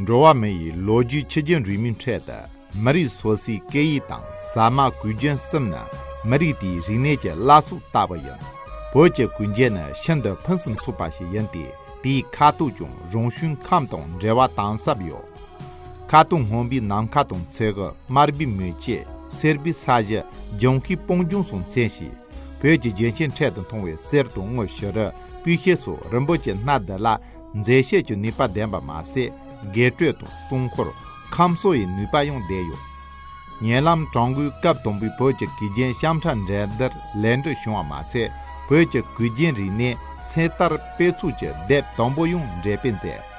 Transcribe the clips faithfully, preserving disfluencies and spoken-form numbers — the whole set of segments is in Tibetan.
འགྲོ་བ་མི་ཡི་ལོ་རྒྱུས་ཆུ་རྒྱུན་རིང་མོའི་ཁྲོད་དུ། མི་རིགས་སོ་སོའི་སྐད་ཡིག་དང་ཟ་མ་གོས་གྱོན་གསུམ་ནི་མི་རིགས་དེའི་རིག་གནས་ཀྱི་བླ་སྲོག་ལྟ་བུ་ཡིན། བོད་ཀྱི་གོས་རྒྱན་ནི་ཤིན་ཏུ་ཕུན་སུམ་ཚོགས་པ་ཞིག་ཡིན་ཏེ། དེའི་ཁ་དོག་ཀྱང་རང་བྱུང་ཁམས་དང་འབྲེལ་བ་དམ་ཟབ་ཡོད། ཁ་དོག་སྔོན་པོའི་ནམ་མཁའ་དང་མཚེའུ། དམར་པོའི་མེ་ལྕེ། སེར་པོའི་ས་གཞི། ལྗང་ཁུའི་སྤང་ལྗོངས་སོགས་མཚོན་ཞིང་། བོད་ཀྱི་རྒྱན་ཆའི་ཁྲོད་དུ་མཐོང་བའི་གསེར་དང་དངུལ། བྱུ་རུ། སྤོས་ཤེལ་སོགས་རིན་པོ་ཆེ་སྣ་བདུན་ལ་མཛེས་ཤེས་ཀྱི་ནུས་པ་ལྡན་པ་མ་ཟད། དགོད་བྲོ་དང་སྲུང་འཁོར། ཁམས་གསོ་ཡི་ནུས་པ་ཡང་ལྡན་ཡོད། ཉེ་ལམ་ཀྲུང་གོའི་སྐབས་དང་པོའི་བོད་ཀྱི་གོས་རྒྱན་ཤམ་ཁྲ་འགྲན་བསྡུར་ལེགས་འགྲུབ་བྱུང་བ་མ་ཚད། བོད་ཀྱི་གོས་རྒྱན་རིག་གནས་ཚེ་ཐར་དཔེ་ཚོགས་ཀྱི་དེབ་དང་པོ་ཡང་འགྲེམས་སྤེལ་མཛད།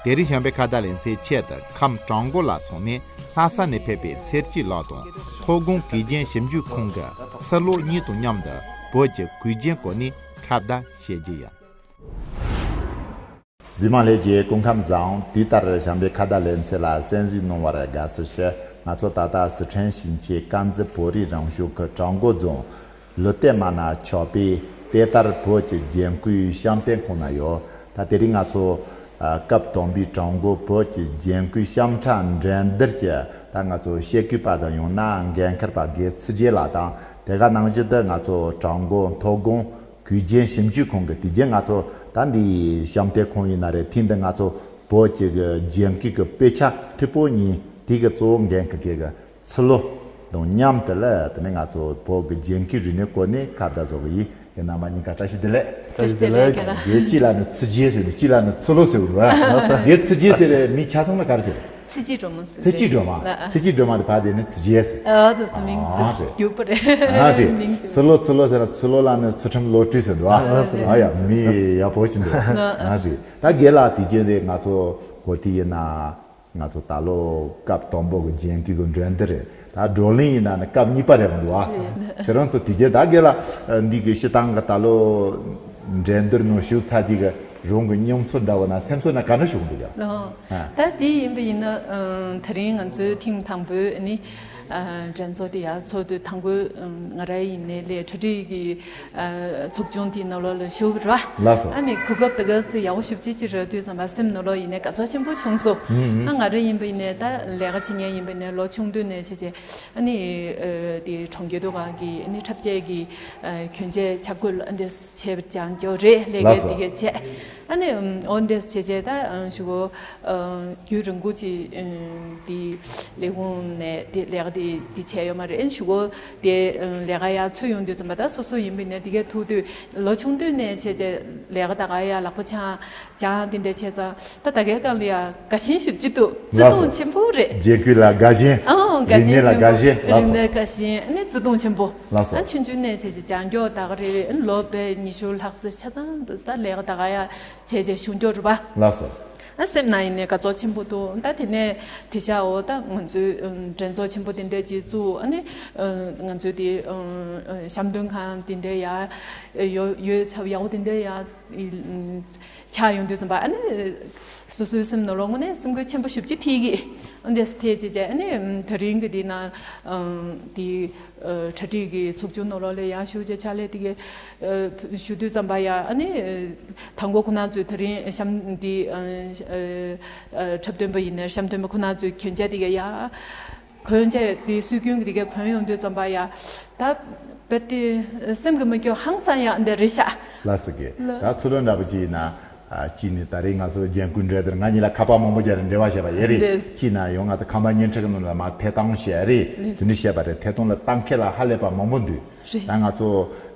དེ་རིང་བྱམས་པའི་ཁ་བརྡ་ལེ་ཚན་ཆེད་དུ་ཁམས་ཀྲུང་གོ་ལ་སོང་ནས། ལྷ་ས་ནས་ཕེབས་པའི་ཚེ་སྐྱིད་ལགས་དང་མཐོ་སྒང་གོས་རྒྱན་ཞིབ་འཇུག་ཁང་གི་ཕྱི་ལོགས་གཉིས་དང་མཉམ་དུ་བོད་ཀྱི་གོས་རྒྱན་སྐོར་ནས་ཁ་བརྡ་བྱེད་རྒྱུ་ཡིན། གཟིགས་མོ་ལྷན་རྒྱས་སྐུ་ཁམས་བཟང་། དུས་ལྟར་བྱམས་པའི་ཁ་བརྡ་ལེ་ཚན་ལ་གསན་གཟིགས་གནང་བར་དགའ་བསུ་ཞུ། ང་ཚོ་ད་ལྟ་སི་ཁྲོན་ཞིང་ཆེན་དཀར་མཛེས་བོད་རིགས་རང་སྐྱོང་ཁུལ་ཀྲུང་གོ་རྫོང་ལུ་ཏེ་མ་ན་ཆོག་པའི་ཏེ་ཏར་བོད་ཀྱི་རྒྱན་གོས་བཤམས་སྟོན་ཁང་ན་ཡོད། ད་དེ་རིང་ང་ཚོ་ཨ་སྐབས་དང་པོའི་ཀྲུང་གོ་བོད་ཀྱི་རྒྱན་གོས་ཤམ་ཁྲ་འགྲན་བསྡུར་གྱི། ད་ང་ཚོ་ཤེལ་གོས་པ་དང་ཡང་ན་འགན་འཁུར་པ་དགེ་ཚུལ་རྒྱལ་ལགས་དང་། དེ་ག་ནང་བཞིན་དུ་ང་ཚོ་ཀྲུང་གོ་མཐོ་སྒང་གོས་རྒྱན་ཞིབ་འཇུག་ཁང་གི། དེ་རྗེས་ང་ཚོ་ད་འདི་བཤམས་སྟོན་ཁང་ཡིན་ན་རེད། ཐེངས་འདི་ང་ཚོ་བོད་ཀྱི་གི་རྒྱན་གོས་ཀྱི་དཔེ་ཆ་མཐུག་པོ་གཉིས། དེ་གི་གཙོ་བོ་འགན་འཁུར་མཁན་གྱི་ཚུལ་ལོ་དང་མཉམ་དུ་ལ། དེ་ནས་ང་ཚོ་བོད་ཀྱི་རྒྱན་གོས་རིག་གནས་སྐོར་ནས་ཁ་བརྡ་བཟོ་གི་ཡིན། ཡིན་ན་མ་ཉིན་ཀ་བཀྲ་ཤིས་བདེ་ལེགས། བཀྲ་ཤིས་བདེ་ལེགས། དགེ་སྐྱིད་ལགས་ནི་ཚུལ་རྒྱལ་ཟེར་ནས། སྐྱིད་ལགས་ནི་ཚུལ་ལོ་ཟེར་བ་རེད་བ། དགེ་ཚུལ་རྒྱལ་ཟེར་རེད། མིང་ཆ་ཚང་ལ་ག་རེ་ཟེར། ཚེ་སྐྱིད་སྒྲོལ་མ་ཟེར། ཚེ་སྐྱིད་སྒྲོལ་མ་རེད། ཚེ་སྐྱིད་སྒྲོལ་མ་རེད། ཕ་དེ་ནི་ཚུལ་རྒྱལ་ཟེར། ཨ་དེ་སུ་མིང་དེ་ཨ་རེད། རྒྱུག་པ་རེད། ཨ་རེད། མིང་རྒྱུག་ཚུལ་ལོ། ཚུལ་ལོ་ཟེར་ན་ཚུལ་ལོ་ལ་ནི་ཚུལ་ཁྲིམས་བློ་གྲོས་ཟེར་འདུག་ཨ། ཨ་ཡ་མི་ཡག་པོ་ཞིག་འདུག་ཨ་རེད། ད་རྒན་ལགས་དེ་རྗེས་དེ་ང་ཚོ་གོ་དེ་ཡིན་ན། ང་ཚོ་ད་ལོ་སྐབས་དང་པོ་གི་རྒྱན་གོས་གི་འགྲན་བསྡུར་རེད། ད་བགྲོ་གླེང་ཡིན་ན་ནི་སྐབས་གཉིས་པ་རེད་མི་འདུག་ཨ། ཁྱེད་རང་ཚོ་དེ་རྗེས་ད་རྒན་ལགས་འདི་གི་སྤྱིར་བཏང་གི་ད་ལོ་འགྲན་བསྡུར་ནང་ཞུགས་ཚར་རྗེས་ཀྱི་རང་གི་མྱོང་ཚོར་འདྲ་བོ་ན་སེམས་ཚོར་ན་ག་འདྲ་བྱུང་འདུག་ཡ། ལགས། ཨ། ད་དེ་ཡིན་པ་ཡིན་ན། ཨ། དེ་རིང་ང་ཚོའི་ཐེངས་དང་པོའི་ནི། ཨ། འགྲན་ཚོགས་དེ་ཡར་ཚོགས་དུས་དང་པོའི། ཨ། ང་རང་ཡིན་ནའི་ལས་གྲ་སྒྲིག་གི། ཨ། ཚོགས་ཆུང་དེའི་ནང་ལོགས་ལ་ཞུགས་པ་རེད་བ། ལགས་སོ། ཨ་ནི་གོ་སྐབས་དེ་ག་ཚོད་ཡག་པོ་ཞེ་པོ་ཅིག་ཅིག་རག་དུས་ཙམ་པ་སེམས་ནང་ལོགས་ཡིན་ནའི་དགའ་ཚོར་ཆེན་པོ་བྱུང་སོང་། ཨ། ང་རང་ཡིན་པ་ཡིན་ནའི་ད་ལས་ཀ་བྱེད་མཁན་ཡིན་པ་ཡིན་ནའི་ལོ་ཆུང་དུས་ནས་བྱས་བྱས། ཨ་ནི། ཨ། དེ་གྲོང་ཁྱེར་དུ་ག་གི་ཨ་ནི་འཁྲབ་ཆས་ཀྱི། ཨ། གྱོན་ཆས་ཆ་བགོས་ཨ་འདི་བྱས་པ་ཅང་ཅོ་རེད། ལས་ཀའི་ལགས་སོ། དེ་གས་བྱས། ཨ་ནི། ཨ། འོ་འདི་བྱས་བྱས་ད། ཨ། ཞུ་གོ་ཨ། རྒྱུན་རིང་པོ་ཅིག་ཨ། དེ་ལས་ཁུངས་ནས་དེ་ལས་ཀ་དེ་དེ་བྱས་ཡོད་མ་རེད། ཨ་ནི་ཞུ་གོ་དེ། ཨ། ལས་ཀ་ཡར་ཚུད་ཡོང་དུས་ཙམ་པ་ད་སོ་སོ་ཡིན་པ་ཡིན་ནའི་དེ་གས་ཐུག་དུས་ལོ་ཆུང་དུས་ནས་བྱས་བྱས་ལས་ཀ་ད་ག་ཡ་ལག་པ་འཆང་། སྦྱང་དེ་འདྲ་བྱས་ཙང་ད་ད་གའི་སྐབས་ལ་ཡ་དགའ་ཞེན་ཞེ་པོ་ཅིག་འདུག་བརྩེ་ལགས་སོ། གདུང་ཆེན་པོ་རེད། རྒྱན་གོས་ལ་དགའ་ཞེན། ཨང་། དགའ་ཞེན་རིག་གནས་ལ་ཆེན་པོ། དགའ་ཞེན། ལགས་སོ། རིག་གནས་དགའ་ཞེན། ཨ་ནི་བརྩེ་གདུང་ཆེན་པོ། ལགས་སོ། ཨ། ཆུང་ཆུང་ནས་བྱས་བྱས་སྦྱང་རྒྱུ་ད་ག་རེ་རེད། ཨ་ནི་ལོ་དཔེ་ཉི་ཤུ་ལྷག་ཙམ་ཆ་ཚང་དུ་ད་ལས་ཀ་ད་ག་ཡ་བྱས་བྱས་ཞུ་རྒྱུ་རེད་པ། ལགས་སོ། ཨ། སེམས་ནང་ཡིན་ནའི་དགའ་ཚོར་ཆེན་པོ་འདུག་ད་དེ་ནས་དེ་ཤ་འོ་ད་ང་ཚོའི། ཨ། འགྲན་ཚོགས་ཆེན་པོ་དེ་འདྲ་ཅིག་བཙུགས། ཨ་ནི། ཨ། ང་ཚོའི་དེ། ཨ། ཨ། བཤམས་སྟོན་ཁང་དེ་འདྲ་ཡ་ཡོད། ཡོད་ཚད་ཡག་པོ་དེ་འདྲ་ཡ། ཨ། ཆགས་ཡོང་དུས་ཙམ་པ་ཨ་ནི་སོ་སོའི་སེམས་ནང་ལོགས་དངོས་གནས་སེམས་འགུལ་ཆེན་པོ་ཞེ་པོ་ཅིག་ཐེབས་ཀྱི། ཨ་འདི་ཐེབས་བྱས་བྱས་ཨ་ནི་དེ་རིང་གི་འདི་ན། ཨ། འདི། ཨ། གྲ་སྒྲིག་གི་ཚོགས་ཆུང་ནང་ལོགས་ལ་ཡར་ཞུགས་བྱས་ཕྱག་ལས་དེ་གའི། ཨ། ཞུ་དུས་ཙམ་པ་ཡ་ཨ་ནི་དང་པོ་ཁོ་ན་ཚོས་དེ་རིང་བཤམས་འདི། ཨ། ཨ། ཨ། འཁྲབ་སྟོན་པ་ཡིན་ནའི་བཤམས་སྟོན་པ་ཁོ་ན་ཚོས་གྱོན་ཆས་དེ་གའི་ཡ། གོན་ཆས་དེ་སྲོལ་རྒྱུན་གྱི་དེ་གའི་གོན་ཡོང་དུས་ཙམ་པ་ཡ། ད་རྦད་དེ་སེམས་ཀྱི་མི་སྐྱོ་ཧང་སང་ཡག་འདི་རེད་ཤག་ལགས་སོ། གི་ལགས། ད་ཚུལ་ལོ་འདྲ་པོ་ཅིག་ཡིན་ན། ཨ། གཅིག་ནི་ད་རེས་ང་ཚོ་རྒྱན་གོས་འགྲན་བསྡུར། ང་གཉིས་ལ་ཁ་པར་མང་པོ་བརྒྱབ་རེད། འབྲེལ་བ་བྱས་པ་ཡོད་རེད། ལགས། གཅིག་ན་ཡང་ང་ཚོ་ཁང་པ་བརྙན་འཕྲིན་གྱི་ནང་ལ་མར་ཐད་གཏོང་བྱས་རེད། ལགས། དེ་འདྲ་བྱས་པ་རེད། ཐད་གཏོང་ལ་ལྟ་མཁན་ལ་ཧ་ལས་པ་མང་པོ་འདུག་རེད། ད་ང་ཚོ།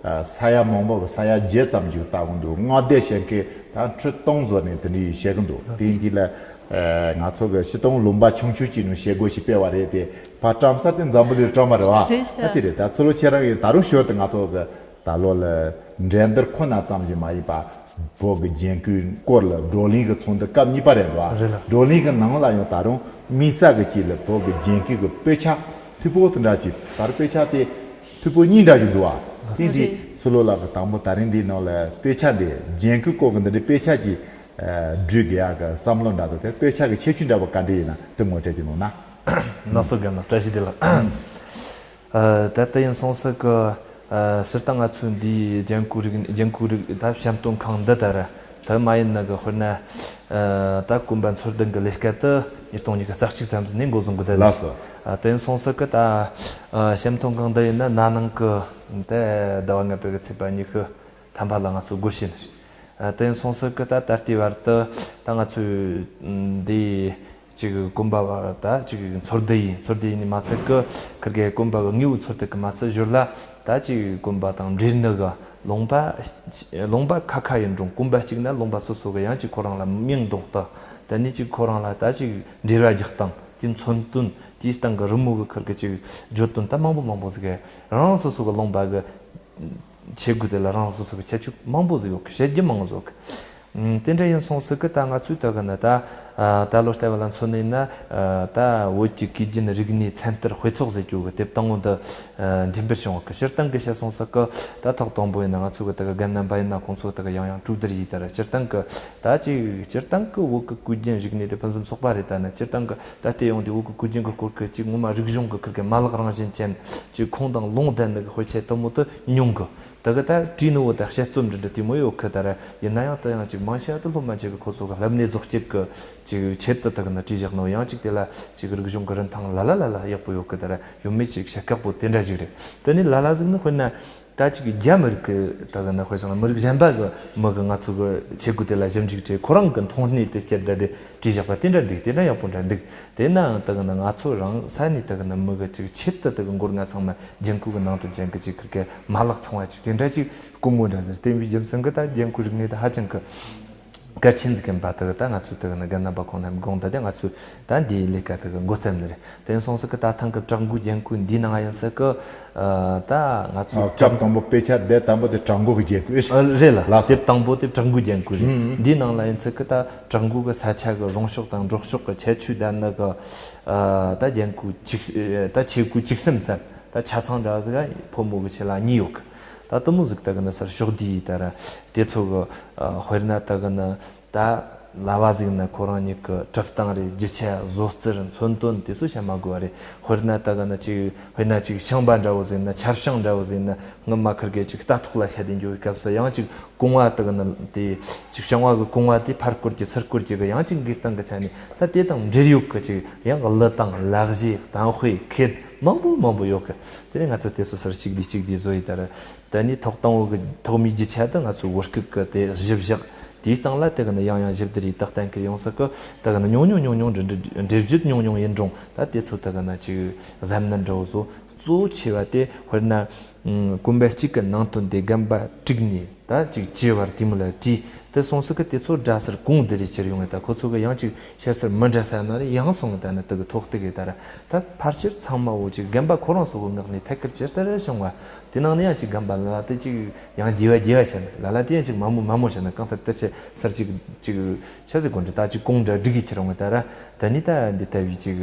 ཨ། ས་ཡ་མང་པོ་གི་ས་ཡ་བརྒྱད་ཙམ་ཞིག་ལྟ་གི་འདུག་མངའ་སྡེ་བྱེད་མཁན་ད་ཁྲི་སྟོང་ཟིན་ནས་དེ་འདྲ་བྱེད་ཀྱི་འདུག་དེ་འདི་ལ། ཨ། ང་ཚོ་གི་སྤྱིར་བཏང་ལུང་པ་ཆུང་ཆུང་ཅིག་ནང་བྱེད་སྒོ་ཞིག་སྤེལ་བ་རེད་དེ། ཕར་བཀྲམ་ས་དེ་འཛམ་བུ་གླིང་བཀྲམ་པ་རེད་བ། རེད་ཤག་ད་དེ་རེད། ད་ཚུལ་ལོ་ཁྱེད་རང་གིས་ད་རུང་ཞོར་དུ་ང་ཚོ་གི་ད་ལོ་ལ་འགྲན་བསྡུར་ཁོ་ན་ཙམ་ཞིག་མ་ཡིན་པ། བོད་ཀྱི་རྒྱན་གོས་སྐོར་ལ་བགྲོ་གླེང་གི་ཚོགས་འདུ་སྐབས་གཉིས་པ་རེད་འདུག་ཨ། རེད་ལ། བགྲོ་གླེང་གི་ནང་ལ་ཡང་ད་རུང་དམིགས་བསལ་གྱི་ཅིག་ལ་བོད་ཀྱི་རྒྱན་གོས་ཀྱི་དཔེ་ཆ་མཐུག་པོ་དེ་འདྲ་ཅིག་ད་རུང་དཔེ་ཆ་དེ་མཐུག་པོ་གཉིས་འདྲ་ཞིག་འདུག་ཨ། དེ་འདི་རེད། ཚུལ་ལོ་ལགས་ཀྱིས་དང་པོ་ད་རིང་འདིའི་ནང་ལ་དཔེ་ཆ་འདི་རྒྱན་གོས་སྐོར་གྱི་འདི་འདྲའི་དཔེ་ཆ་ཅིག་ཨ། སྒྲིག་དགོས་ཡག་གི་བསམ་བློ་འདྲ་འདུག་དེ་དཔེ་ཆ་གི་ཁྱད་ཆོས་འདྲ་པོ་ག་འདྲ་ཡིན་ན་དེ་ངོ་སྤྲོད་ཅིག་གནང་ན། ལགས་སོ། རྒན་ལགས་བཀྲ་ཤིས་བདེ་ལེགས། ཨ། ད་ལྟ་ཡིན་སོང་ཟིག་གི། ཨ། སྤྱིར་བཏང་ང་ཚོའི་འདིའི་རྒྱན་གོས་རིག་རྒྱན་གོས་རིག་ད་བཤམས་སྟོན་ཁང་འདི་ལྟར་ད་མ་ཡིན་ནི་གི་དཔེར་ན། ཨ། ད་གོམ་པ་འཚོལ་སྡུད་ཀྱི་ལས་ཀ་དེ་ཉིས་སྟོང་ཉི་ཤུ་རྩ་གཅིག་ཙམ་ཟིན་ནས་འགོ་བཟུང་གི་བསྡད། ལགས་སོ། དེ་ཡིན་སོང་ཙང་གི་ད་བཤམས་ཐོན་ཁང་འདི་ཡིན་ན་ན་ནིང་གི་ད་ཟླ་བ་ལྔ་པའི་གི་ཚེས་པ་ཉི་ཤུ་ཐམ་པ་ལ་ང་ཚོ་སྒོ་ཕྱེ་ནི་རེད། དེ་ཡིན་སོང་ཙང་གི་ད་ད་ལྟའི་བར་དུ་ད་ང་ཚོས་འདི་ཅིག་གོམ་པ་བར་ད་ཅིག་འཚོལ་བསྡུ་ཡིན། འཚོལ་བསྡུ་ཡིན་ནི་མ་ཚད་གི་ཁིར་གའི་གོམ་པ་གི་དངོས་པོ་འཚོལ་བསྡུ་གི་མ་ཚད་ཞོར་ལ་ད་ཅིག་གོམ་པ་དང་འབྲེལ་ནི་གི་ལུང་པ་ལུང་པ་ཁ་ཁ་ཡིན་རུང་གོམ་པ་གཅིག་ན་ལུང་པ་སོ་སོ་གི་ཡང་ཅིག་ཁོ་རང་ལ་མིང་འདོགས་སྟངས། དེ་ནས་ཅིག་ཁོ་རང་ལ་ད་ཅིག་འབྲེལ་བ་རྒྱག་སྟངས། དེའི་མཚོན་དོན། དེའི་སྟེང་གི་རི་མོ་གི་ཁིར་གི་ཅིག་བརྗོད་དོན་ད་མང་པོ་མང་པོ་ཟིག་གི་རང་རང་སོ་སོ་གི་ལུང་པ་གི་ཆས་གོས་དེ་ལ་རང་རང་སོ་སོ་གི་ཁྱད་ཆོས་མང་པོ་ཟིག་ཡོད་གི། བཤད་རྒྱུ་མང་ཟིག་ཡོད་གི། ཨ་དེ་འདྲ་ཡིན་སོང་ཙང་གི་ད་ང་ཚོས་ད་གི་ན་ད་ཨ་ད་ལོ་ལྟ་བུ་ལ་མཚོན་ནས་ན་ཨ་ད་བོད་ཀྱི་གོས་རྒྱན་རིག་གནས་ཚན་རྩལ་དཔེ་ཚོགས་ཟེར་རྒྱུ་གི་དེབ་དང་པོ་འདི་ཨ་འགྲེམས་སྤེལ་བྱུང་བ་གི། སྤྱིར་བཏང་གི་བཤད་སོང་ཙང་གི་ད་ཐོག་དང་པོ་ཡིན་ན་ང་ཚོ་གི་ད་གི་རྒན་རྣམ་པ་ཡིན་ན་ཁོང་ཚོ་ད་གི་ཡང་ཡང་གྲོས་བསྡུར་ཡས་ད་ར། སྤྱིར་བཏང་གི་ད་ཅིག་སྤྱིར་བཏང་གི་བོད་ཀྱི་གོས་རྒྱན་རིག་གནས་དེ་ཕུན་སུམ་ཚོགས་པ་རེད། ད་ནི་སྤྱིར་བཏང་གི་ད་ལྟ་ཡོང་དུས་བོད་ཀྱི་གོས་རྒྱན་གྱི་སྐོར་གྱི་ཅིག་ངོ་མ་རིག་གཞུང་གི་ཁིར་གི་མ་ལག་རང་བཞིན་ཅན་ཅིག་ཁུངས་དང་ལུང་ལྡན་ནི་གི་དཔེ་ཆ་དེ་མོ་དེ་ཉུང་གི། ད་གི་ད་བྲིས་ནི་བོ་ད་དཔྱད་རྩོམ་འདྲ་འདྲ་དེ་མོ་ཡོད་གི། ད་ར་ཡིན་ན་ཡང་ད་ཡང་ཅིག་མང་ཆེ་བ་དེ་སློབ་མ་ཅིག་གི་ཁོ་ཚོ་གི་བསླབ་གནས་རྫོགས་སྐྱེད་གི་ཅིག་ཆེད་དུ་ད་གི་ན་བྲིས་བཞག་ནོ། ཡང་ཅིག་དེ་ལ་ཅིག་རིག་གཞུང་གི་རིན་ཐང་ལ་ལ་ལ་ལ་ཡག་པོ་ཡོད་གི། ད་ར་ཡོད་མེད་ཅིག་བཤད་ཁག་པོ་དེ་འདྲ་ཞིག་རེད། དེ་ནི་ལ་ལ་ཟིག་ནི་དཔེར་ན། ད་ཅིག་རྒྱ་མི་རིགས་ཀྱི་ད་གི་ན་དཔེ་བཞག་ན་མི་རིགས་གཞན་པ་གི་མི་གི་ང་ཚོ་གི་ཆས་གོས་དེ་ལ་ཞིབ་འཇུག་བྱས། ཁོ་རང་གི་མཐོང་སྣེ་དེ་བསྐྱར་ཟློས་དེ་བྲིས་བཞག་པ་དེ་འདྲ་འདུག། དེ་འདྲ་ཡག་པོ་འདྲ་འདུག། དེ་ནའང་ད་གི་ན་ང་ཚོ་རང་ས་ནས་ད་གི་ན་མི་གི་ཅིག་ཆེད་དུ་ད་གི་མགོ་རྔ་ཚང་མ་རྒྱན་གོས་གི་ནང་དུ་རྒྱན་གི་ཅིག་ཁིར་གི་མ་ལག་ཚང་བ་ཅིག་དེ་འདྲ་ཅིག་དཀོན་མོ་འདྲ་ཟེར། དེ་བའི་རྒྱུ་མཚན་གི་ད་རྒྱན་གོས་རིག་གནས་དེ་ཧ་ཅང་གི་གལ་ཆེན་ཟིག་ཡིན་པ་དེ་གི་ད་ང་ཚོས་དེ་གི་ན་རྒན་རྣམ་པ་ཁོང་རྣམས་དགོངས་དག་དེ་ང་ཚོས་ད་འདིའི་ལས་ཀ་དེ་གི་འགོ་བརྩམས་ནི་རེད། དེ་ཡིན་སོང་ཙང་གི་ད་ཐེངས་གི་བྲག་འགོའི་རྒྱན་གོས་འདིའི་ནང་ཡིན་ཙང་གི་ཨ་ད་ང་ཚོས་ཨ་སྐབས་དང་པོ་དཔེ་ཆ་དེབ་དང་པོ་དེ་བྲག་འགོ་གི་རྒྱན་གོས་ཨ་རེད་ལ། ལགས་སོ། དེབ་དང་པོ་དེ་བྲག་འགོའི་རྒྱན་གོས་རེད། ཨུམ། འདིའི་ནང་ལ་ཡིན་ཙང་གི་ད་བྲག་འགོ་གི་ས་ཆ་གི་རོང་ཤོག་དང་འབྲོག་ཤོག་གི་ཁྱད་ཆོས་ལྡན་ནི་གི་ཨ་ད་རྒྱན་གོས་ཅིག་ད་ཆས་གོས་ཅིག་གསུམ་ཙམ། ད་ཆ་ཚང་འདྲ་ཟིག་ཕོ་མོ་གི་ཆེད་ལ་གཉིས་ཡོད་གི། ད་དེ་མོ་ཟིག་ད་གི་ན་སར་ཕྱོགས་བསྡུས་ཡས་ད་ར། དེ་ཚོ་གི་ཨ་དཔེར་ན་ད་གི་ན་ད་ལ་བ་ཟིག་ན་ཁོ་རང་ཉིད་ཀྱི་གྲུབ་སྟངས་རེད། རྒྱུ་ཆ་བཟོ་རྩལ་མཚོན་དོན་དེ་ཚོ་བཤད་མ་དགོས་པ་རེད། དཔེར་ན་ད་གི་ན་ཅིག་དཔེར་ན་ཅིག་ཤིང་པ་འདྲ་བོ་ཟིག་ན་ཆར་ཤིང་འདྲ་བོ་ཟིག་ན་སྔོན་མ་ཁིར་གི་ཅིག་རྟ་ཐོག་ལ་བཤད་དེ་འགྱོ་བའི་སྐབས་སུ་ཡང་ཅིག་རྐང་བ་ད་གི་ན་དེ་ཅིག་ཤིང་བ་གི་རྐང་བ་དེ་ཕར་བསྐོར་གྱི་ཚུར་བསྐོར་གྱི་གི་ཡང་ཅིག་འགུལ་སྟངས་གི་ཆ་ནས་ད་དེ་དང་འབྲེལ་ཡོད་གི་ཅིག་ཡང་གླུ་དང་ལག་བཞེས་གཏམ་དཔེ་ཁེད་མང་པོ་མང་པོ་ཡོད་གི། དེ་ནས་ང་ཚོ་དེ་ཚོ་སར་གཅིག་བསྡུས་གཅིག་བསྡུས་བཟོ་ཡས་ད་ར། ད་ནི་ཐོག་དང་པོ་གི་ཐོག་མའི་རྒྱུ་ཆ་དེ་ང་ཚོའི་བོད་སྐད་ཀྱི་དེ་ཞིབ་བཞག་དེའི་སྟེང་ལ་དེ་གི་ནི་ཡང་ཡང་ཞིབ་བསྡུར་ཡས་ད་གཏན་འཁེལ་ཡོང་ས་གི་དེ་གི་ནི་ཉུང་ཉུང་ཉུང་ཉུང་འབྲེལ་འབྲེལ་འབྲེལ་བརྗོད་ཉུང་ཉུང་ཡིན་རུང་ད་དེ་ཚོ་དེ་གི་ནི་ཅིག་གཟབ་ནན་འདྲ་བོ་བཟོ། གཙོ་ཆེ་བ་དེ་དཔེར་ན་ཨུམ་གོམ་པ་གཅིག་གི་ནང་དོན་དེ་རྒན་པ་དྲུག་ནས་ད་ཅིག་བཅུ་བར་དེ་མོ་ལ་བྲིས། དེ་སོང་ས་གི་དེ་ཚོ་སྒྲ་གསལ་གོང་དེ་རེ་ཁྱེར་ཡོང་ངེ་ད་ཁོ་ཚོ་གི་ཡང་ཅིག་བཤད་སར་མི་འདྲ་ས་ན་རེ་ཡང་སོང་ད་ནི་དེ་གི་ཐོག་དེ་གི་ད་ར་ད་ཕལ་ཆེར་ཚང་མ་བོ་ཅིག་རྒན་པ་ཁོ་རང་ཚོ་གི་ངག་ནས་ཐད་ཀར་ཇི་ལྟར་བྱུང་བ། དེ་ནང་ནས་ཡང་ཅིག་རྒན་པ་ལ་ལ་དེ་ཅིག་ཡང་རྒྱས་པ་རྒྱས་པ་བྱས་ན་ལ་ལ་དེ་ཡང་ཅིག་མ་མོ་མ་མོ་བྱས་ན་གང་ལྟར་དེ་ཆེ་སར་ཅིག་ཅིག་ཆ་ཟིག་གོ་འདྲ་ད་ཅིག་གོང་འདྲ་སྒྲིག་གི་ཁྱེར་འོང་ད་ར། ད་ནི་ད་འདི་ལྟ་བུའི་ཅིག་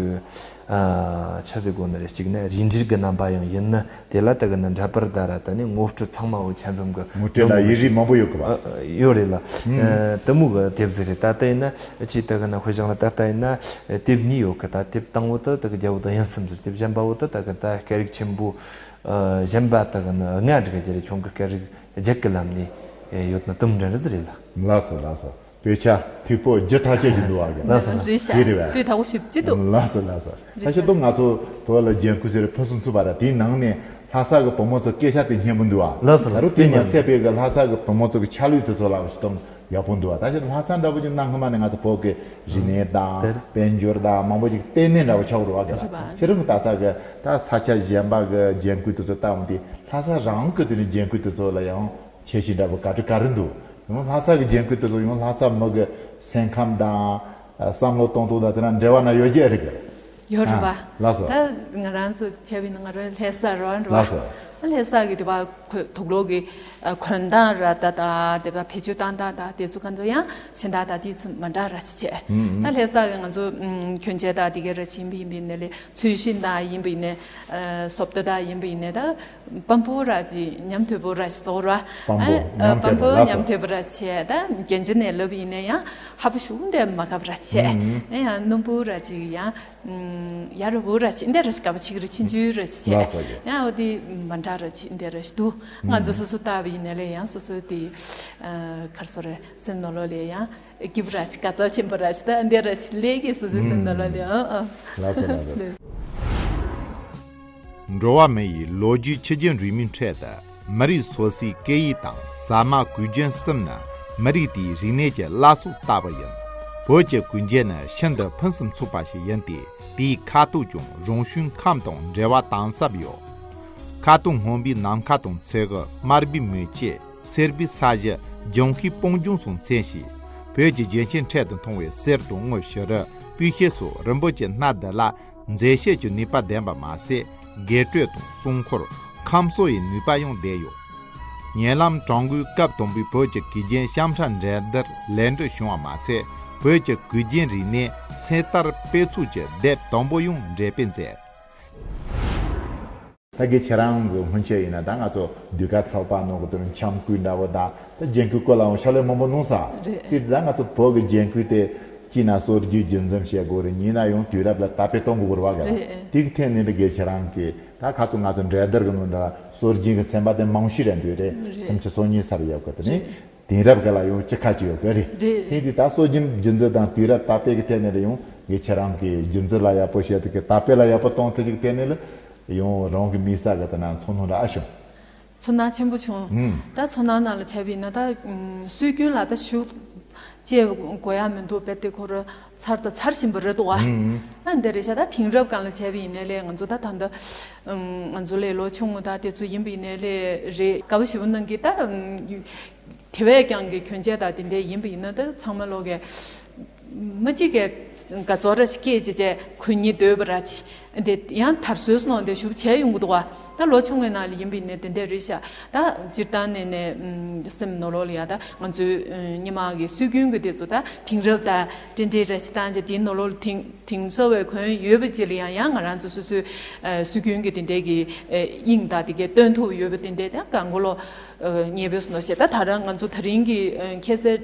ཨ་ཆ་ཟིག་གོ་ནི་རེད། གཅིག་ནི་རིས་འགྲེལ་གི་རྣམ་པ་ཡང་ཡིན་ནི་དེ་ལ་ད་གི་ནི་འདྲ་པར་ད་ར། ད་ནི་ངོ་སྤྲོད་ཚང་མ་བོ་ཆ་འཛོམས་གི་ངོ་སྤྲོད་ལ་ཡིག་རིགས་མང་པོ་ཡོད་གི་བ། ཨ་ཡོད་རེད་ལ། ཨ་དེ་མོ་གི་དེབ་ཟིག་རེད། ད་ལྟ་ཡིན་ན་ཅིག་ད་གི་ནི་དཔེ་བཞག་ན་ད་ལྟ་ཡིན་ན་དེབ་གཉིས་ཡོད་གི། ད་དེབ་དང་པོ་དེ་ད་གི་རྒྱལ་པོ་དང་ཡང་སེམས་ཟེར། དེབ་གཞན་པ་བོ་དེ་ད་གི་ད་སྐད་རིགས་ཆེན་པོ་ཨ་གཞན་པ་ད་གི་ནི་ལྔ་འདྲ་གི་རེད། ཁྱོད་གི་སྐད་རིགས་བརྒྱད་གི་ལམ་ནས་ཡོད་ན་དུམ་འདྲ་རེད་ཟེར་རེད་ལ། ལགས་སོ་ལགས་སོ། དཔེ་ཆ་མཐུག་པོ་བརྒྱ་ཐག་ཆོད་ཀྱི་འདུག་ཨ་གི། ལགས་སོ་ལགས་སོ། རེད་ཤག་དེ་རེད་བས། དཔེ་དག་པོ་ཞིབ་ཅིག་འདུག། ལགས་སོ་ལགས་སོ། རེད་ཤག་ད་ཆེད་དུ་ང་ཚོ་བོད་ལ་རྒྱན་གོས་ཟེར་ཕུན་སུམ་ཚོགས་པ་ར། དེའི་ནང་ནས་ལྷ་ས་གི་བུ་མོ་ཚོ་སྐད་ཆ་དེ་སྙན་པོ་འདུག་ཨ། ལགས་སོ་ད་རུང་ལགས་སོ། དེ་མ་ཚད་པའི་གི་ལྷ་ས་གི་བུ་མོ་ཚོ་གི་ཆ་ལུགས་དེ་ཚོ་ལ་ཞིག་གཏོང་ཡག་པོ་འདུག་ཨ། ད་ཆེད་དུ་ལྷ་ས་འདྲ་པོ་ཅིག་གནའ་སྔ་མ་ནས་ང་ཚོ་བོད་ཀྱི་རིག་གནས་དང་དཔལ་འབྱོར་དང་མང་པོ་ཅིག་ལྟེ་གནས་འདྲ་པོ་ཆགས་འགྲོ་བ་གི་ལ། རེད་པ། ཁྱེད་རང་གི་ད་ས་གི་ད་ས་ཆ་གཞན་པ་གི་རྒྱན་གོས་དེ་ཚོ་བལྟ་འོང་དུས་ལྷ་ས་རང་གི་དེ་ནས་རྒྱན་གོས་དེ་ཚོ་ལ་ཡང་ཁྱད་ཆོས་འདྲ་པོ་ག་རེ་ག་རེ་འདུག། ཡང་ལྷ་ས་གི་རྒྱན་གོས་དེ་ཚོ་ཡང་ལྷ་ས་མི་གི་སེམས་ཁམས་དང་ཨ་བསམ་བློ་གཏོང་སྟངས་དང་དེ་ན་འབྲེལ་བ་ན་ཡོད་ཀྱི་རེད་གི། ཡོད་རེད་པ། ཨ་ལགས་སོ། ད་ང་རང་ཚོ་བྱས་པ་ཡིན་ན་ང་རང་ལྷ་ས་རེད་པ། ལགས་སོ། ལྷ་ས་གི་དེ་པ་དུག་ལོག་གི་ཨ་གོན་སྟངས་ར་ད་ད་དེ་པ་བེད་སྤྱོད་བཏང་སྟངས་ད་དེ་ཚོ་གང་ཚོ་ཡང་གཞན་དག་ད་དེ་ཚོ་མ་འདྲ་ར་ཅིག་བྱས། ཨུམ་ཨུམ། ད་ལྷ་ས་གི་ང་ཚོ་ཨུམ་གྱོན་ཆས་ད་དེ་ག་ར་ཅིག་ཡིན་པ་ཡིན་པ་ཡིན་ནའི་ལས་ཚུལ་ཤིང་ད་ཡིན་པ་ཡིན་ནའི་ཨ་བཟོ་ལྟ་ད་ཡིན་པ་ཡིན་ནའི་ད། བམ་པོ་ར་ཅིག་ཉམས་དོད་པོ་ར་ཅིག་བཟོ་ར། བམ་པོ་ཨ་ཉམས་དོད་པོ་བམ་པོ་ར་ཉམས་དོད་པོ་ར་ཆེ་ད་རྒྱན་ཆ་ནས་ལབ་ཡིན་ན་ཡང་ཧ་པོ་ཞུགས་འདི་མ་གབ་ར་ཆེ། ཨ་ཡང་སྣུམ་པོ་ར་ཅིག་ཡང་ཡ་རུ་བོ་ར་ཅིག་འདི་ར་ཅིག་གབ་ཅིག་ར་ཆིན་ཆུ་ར་ཅིག་ཆེ། ཡང་འོ་དེ་མ་འདྲ་ ཨ་ར་ཅི་འདི་ར་ཞིག་འདུག་ང་ཚོ་སོ་སོ་ལྟ་བ་ཡིན་ན་ལས་ཡང་སོ་སོ་དེ་ཨ་གར་སོ་རེ་སེམས་ནོར་ལོ་ལས་ཡང་སྐྱིད་པོ་ར་ཅི་ག་ཚོད་ཆེན་པོ་ར་ཅི་ད་འདི་ར་ཅི་ལས་ཀྱི་སོ་སོའི་སེམས་ནོར་ལོ་ལས་ཨ་ཨ། ལགས་སོ་ལགས་སོ། འགྲོ་བ་མི་ཡི་ལོ་རྒྱུས་ཆུ་རྒྱུན་རིང་མོའི་ཁྲོད་དུ་མི་རིགས་སོ་སོའི་སྐད་ཡིག་དང་ཟ་མ་གོས་གྱོན་གསུམ་ནི་མི་རིགས་དེའི་རིག་གནས་ཀྱི་བླ་སྲོག་ལྟ་བུ་ཡིན། བོད་ཀྱི་གོས་གྱོན་ནི་ཤིན་ཏུ་ཕུན་སུམ་ཚོགས་པ་ཞིག་ཡིན་ཏེ། དེའི་ཁ་དོག་ཀྱང་རང་བྱུང་ཁམས་དང་འབྲེལ་བ་དམ་ཟབ་ཡོད། ཁ་དོག་སྔོན་པོའི་ནམ་མཁའ་དང་མཚེའུ། དམར་པོའི་མེ་ལྕེ། སེར་པོའི་ས་གཞི། ལྗང་ཁུའི་སྤང་ལྗོངས་སོགས་མཚོན་ཞིང་། བོད་ཀྱི་རྒྱན་ཆའི་ཁྲོད་དུ་མཐོང་བའི་གསེར་དང་དངུལ། བྱུ་རུ། སྤོས་ཤེལ་སོགས་རིན་པོ་ཆེ་སྣ་བདུན་ལ་མཛེས་ཤེས་ཀྱི་ནུས་པ་ལྡན་པ་མ་ཟད། དགོད་བྲོ་དང་སྲུང་འཁོར། ཁམས་གསོ་ཡི་ནུས་པ་ཡང་ལྡན་ཡོད། ཉེ་ལམ་ཀྲུང་གོའི་སྐབས་དང་པོའི་བོད་ཀྱི་གོས་གྱོན་གཤམ་འཁྲུལ་འགྲན་བསྡུར་ལེགས་གྲུབ་བྱུང་བ་མ་ཚད། བོད་ཀྱི་གོས་གྱོན་རིག་གནས་ཚེ་ཐར་དཔེ་ཚོགས་ཀྱི་དེབ་དང་པོ་ཡང་འགྲེམས་སྤེལ་མཛད། ད་གི་ཁྱེད་རང་གི་སྔོན་ཆད་ཡིན་ན་ད་ང་ཚོ་ཟློས་གར་ཚོགས་པ་ནང་གི་དེ་རིང་འཆམ་གོས་འདྲ་བོ་དང་ད་རྒྱན་གོས་སྐོར་ལའང་ཕྱག་ལས་མང་པོ་གནང་ས། རེད། དེ་ད་ང་ཚོ་བོད་ཀྱི་རྒྱན་གོས་དེ་གཅིག་ན་སྲོལ་རྒྱུན་རྒྱུན་འཛིན་བྱེད་དགོས་རེད། གཉིས་ན་ཡང་དུས་རབས་ལ་དར་སྤེལ་གཏོང་དགོས་རེད་བ་ག་རེད། དེ་གི་ཐད་ནས་འདི་གི་ཁྱེད་རང་གི་ད་ཁ་ཚོ་ང་ཚོ་འགྲན་བསྡུར་གི་ནང་འདྲ་སྲོལ་རྒྱུན་གི་ཚན་པ་དེ་མང་ཤོས་རེད་འདུག་རེད། རེད། སུམ་ཅུ་སོ་གཉིས་ཚར་ཡོད་གི་དེ་ནི། དེང་རབས་ག་ལ་ཡང་ཅི་ཁ་ཅི་ཡོད་གི་རེད། རེད། ཧིན་དི་ད་སྲོལ་རྒྱུན་རྒྱུན་འཛིན་དང་དུས་རབས་དར་སྤེལ་གི་ཐད་ནས་ལ་ཡང་ངས་ཁྱེད་རང་གི་རྒྱུན་འཛིན་ལ་ཡག་པོ་བྱས་ཏེ་གི་དར་སྤེལ་ལ་ཡག་པོ་གཏོང་ཐུབ་ཅིག་ཐད་ནས་ལ་ཡང་རང་གི་མི་ས་གི་དེ་ན་ཚོར་སྣང་འདྲ་ཨ་བྱུང་། ཚོར་སྣང་ཆེན་པོ་བྱུང་། ད་ཚོར་སྣང་ནང་ལ་བྱས་པ་ཡིན་ན་ད་སྲོལ་རྒྱུན་ལ་ད་ཞུགས་བཅས་དགོས་ཡ་མི་འདུག་པས་དེ་ཁོ་ར་ཚར་ད་ཚར་བཞིན་པ་རེད་འདུག་བ། ཨ་འདི་རེད་ཤག་ད་དེང་རབས་གང་ལ་བྱས་པ་ཡིན་ནའི་ལས་ང་ཚོ་ད་ད་ད་ང་ཚོ་ལས་ལོ་ཆུང་ངུ་ད་དེ་ཚོ་ཡིན་པ་ཡིན་ནའི་ལས་རེད་དགའ་པོ་ཞུ་གནང་གི་ད། དེ་བས་ཀྱང་གི་གྱོན་ཆས་དང་དེ་འདྲ་ཡིན་པ་ཡིན་ན་ད་ཚང་མ་ལོག་གི་མ་གཅིག་གི་དགའ་ཚོར་ར་ཞིག་སྐྱེས་བྱས་བྱས་གོན་སྙིང་འདོད་པ་ར་ཅི་འདི་ཡང་དར་སྲོལ་སོང་འདི་ཞུ་བྱས་ཡོང་གི་འདུག་བ། ད་ལོ་ཆུང་བའི་ནང་ལ་ཡིན་པ་ཡིན་ན་དེ་འདྲ་རེད་ཤག་ད་སྤྱིར་བཏང་ནས་ནས་སེམས་ནོར་ལོག་ལ་ཡ་ད་ང་ཚོའི་སྔོན་མ་གི་སྲོལ་རྒྱུན་གི་དེ་ཚོ་ད་དེང་རབས་ད་འདྲ་འདྲ་ར་ཞིག་བཏང་བྱས་དེ་ནོར་ལོག་ལ་དེང་དེང་སང་བས་གོན་ཡོད་པ་ཅིག་ལ་ཡང་ཡང་ང་རང་ཚོ་སོ་སོའི་སྲོལ་རྒྱུན་གི་དེ་འདྲ་གི་དབྱིངས་དང་དེ་གའི་སྟོན་ཐུབ་ཡོད་པ་དེ་འདྲ་ད་གང་གོ་ལོ། ངེས་པའི་སོ་ནོ་ཞེས་ད་ད་རང་ང་ཚོ་ད་རིང་གི་ཁྱད་གསལ་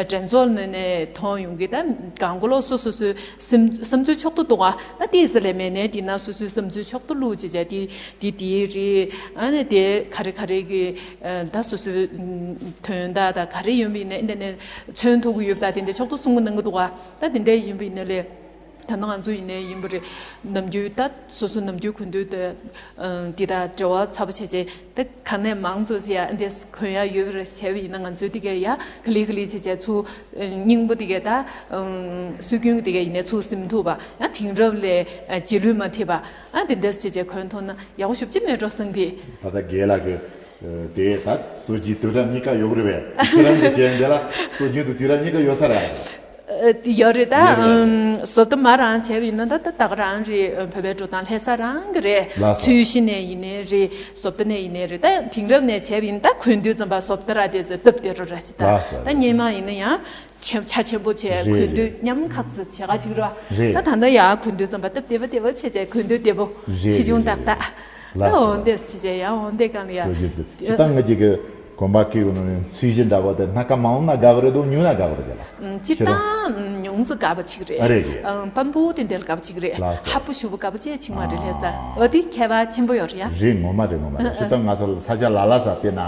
འགྲན་ཚོགས་ནས་ནས་མཐོང་ཡོང་གི་ད་གང་གོ་ལོ་སོ་སོ་སོའི་སེམས་བསམ་ཚུལ་ཕྱོགས་གཏོགས་འདུག་ཨ་ད་དེའི་ཚེ་ལས་མེད་ནས་དེ་ན་སོ་སོའི་བསམ་ཚུལ་ཕྱོགས་གཏོགས་བླུགས་བྱས་བྱས་དེ་དེ་དེའི་རེད། ཨ་ནི་དེ་ག་རེ་ག་རེ་གི་ད་སོ་སོའི་དོན་དག་ད་ག་རེ་ཡོད་པ་ཡིན་ནས་འདི་ནས་མཚོན་ཐུབ་ཀྱི་ཡོད་པ་ད་དེ་འདྲ་ཕྱོགས་གཏོགས་གསུང་གི་གནང་གི་འདུག་ཨ་ད་དེ་འདྲ་ཡིན་པ་ཡིན་ནས་ལས། ད་ནང་ང་ཚོ་ཡིན་ནའི་ཡིན་པ་རེད། ནམ་རྒྱུན་ད་སོ་སོ་ནམ་རྒྱུན་གོན་དུས་ད་འདི་དང་འབྲེལ་བ་ཚ་པོ་བྱས་བྱས་ད་ག་ནས་མང་ཚོ་བྱས་ཡ་འདི་གོན་ཡ་ཡོད་པ་རེད་བྱས་པ་ཡིན་ན་ང་ཚོའི་དེ་གས་ཡ་ག་ལེ་ག་ལེ་བྱས་བྱས་ཚུར་སྙིང་པོ་དེ་གས་ད་སྲོལ་རྒྱུན་གྱི་དེ་གས་ཡིན་ནའི་ཚུར་ཟིན་ཐུབ་པ་ཡང་དེང་རབས་ལས་རྗེས་ལུས་མ་ཐེབས་པ་ཨ་དེ་འདྲས་བྱས་བྱས་གོན་ཐུབ་ན་ཡག་པོ་ཞེ་པོ་ཅིག་མེད་འགྲོ་བསམ་གི། ད་ལྟ་རྒན་ལགས་ཀྱི་དེ་ད་སྲོལ་རྒྱུན་དུས་རབས་གཉིས་ཀ་ཡོད་རེད་པས། ཁྱེད་རང་གི་བྱས་འདི་ལ་སྲོལ་རྒྱུན་དུ་དུས་རབས་གཉིས་ཀ་ཡོད་ས་རེད། ཡོད་རེད་ད། ཡོད་རེད། བཟོ་ལྟ་མ་རང་བྱས་པ་ཡིན་ན་ད་ད་ད་ག་རང་རེད། བོད་པའི་འགྲོ་སྟངས་ལྷ་ས་རང་གི་རེད། ལགས་སོ། ཚུལ་བཞིན་ནས་ཡིན་ནའི་རེད། བཟོ་ལྟ་ནས་ཡིན་ནའི་རེད། ད་དེང་རབས་ནས་བྱས་པ་ཡིན་ད་གོན་དུས་ཙམ་པ་བཟོ་ལྟ་ར་དེ་ཚོ་སྟབས་བདེ་རུ་ར་ཅི་ད། ལགས་སོ། ད་སྔོན་མ་ཡིན་ན་ཡང་ཆེ་ཆ་ཆེན་པོ་བྱས། རེད། གོན་དུས། རེད། མཉམ་ཁག་ཙི་བྱེད་ག་ཅིག་ར། རེད། ད་ད་ལྟ་ཡང་གོན་དུས་ཙམ་པ་སྟབས་བདེ་པོ་བདེ་པོ་བྱས་བྱས་གོན་དུས་བདེ་པོ། རེད། ཆེ་ཆུང་ཏག་ཏག་ལགས་སོ། འོ་འདྲས་བྱས་བྱས་ཡང་འོ་འདྲས་གང་ལ་ཡ། སྲོལ་རྒྱུན་དུ་སྤྱིར་བཏང་ང་ཅིག་གི་གོམ་པ་ཁེ་གི་ནང་ནས་ཚུལ་བཞིན་འདྲ་བོ་དེ་སྣ་ཁ་མང་ན་དགའ་གི་རེད་དོ། ཉུང་ན་དགའ་གི་རེད་ལ། ཨུམ། སྤྱིར་ཁྱེད་རང་བཏང་ཉུང་ཙི་དགའ་པོ་ཅིག་རེད། ཨ་རེད་རེད། ཨུམ། སྤམ་པོ་དེ་འདྲ་དགའ་པོ་ཅིག་རེད། ལགས་སོ། ཧབ་པོ་ཞུ་བོ་དགའ་པོ་ཅིག་མ་རེད། ལྷ་ས། ཨ། འོ་དེ་ཁྱད་པར་ཆེན་པོ་ཡོད་རེད་ཡ། རེད། ངོ་མ་རེད། ངོ་མ་རེད། སྤྱིར་བཏང་ང་ཚོ་ལ་ས་ཆ་ལ་ལ་ས་དཔེར་ན།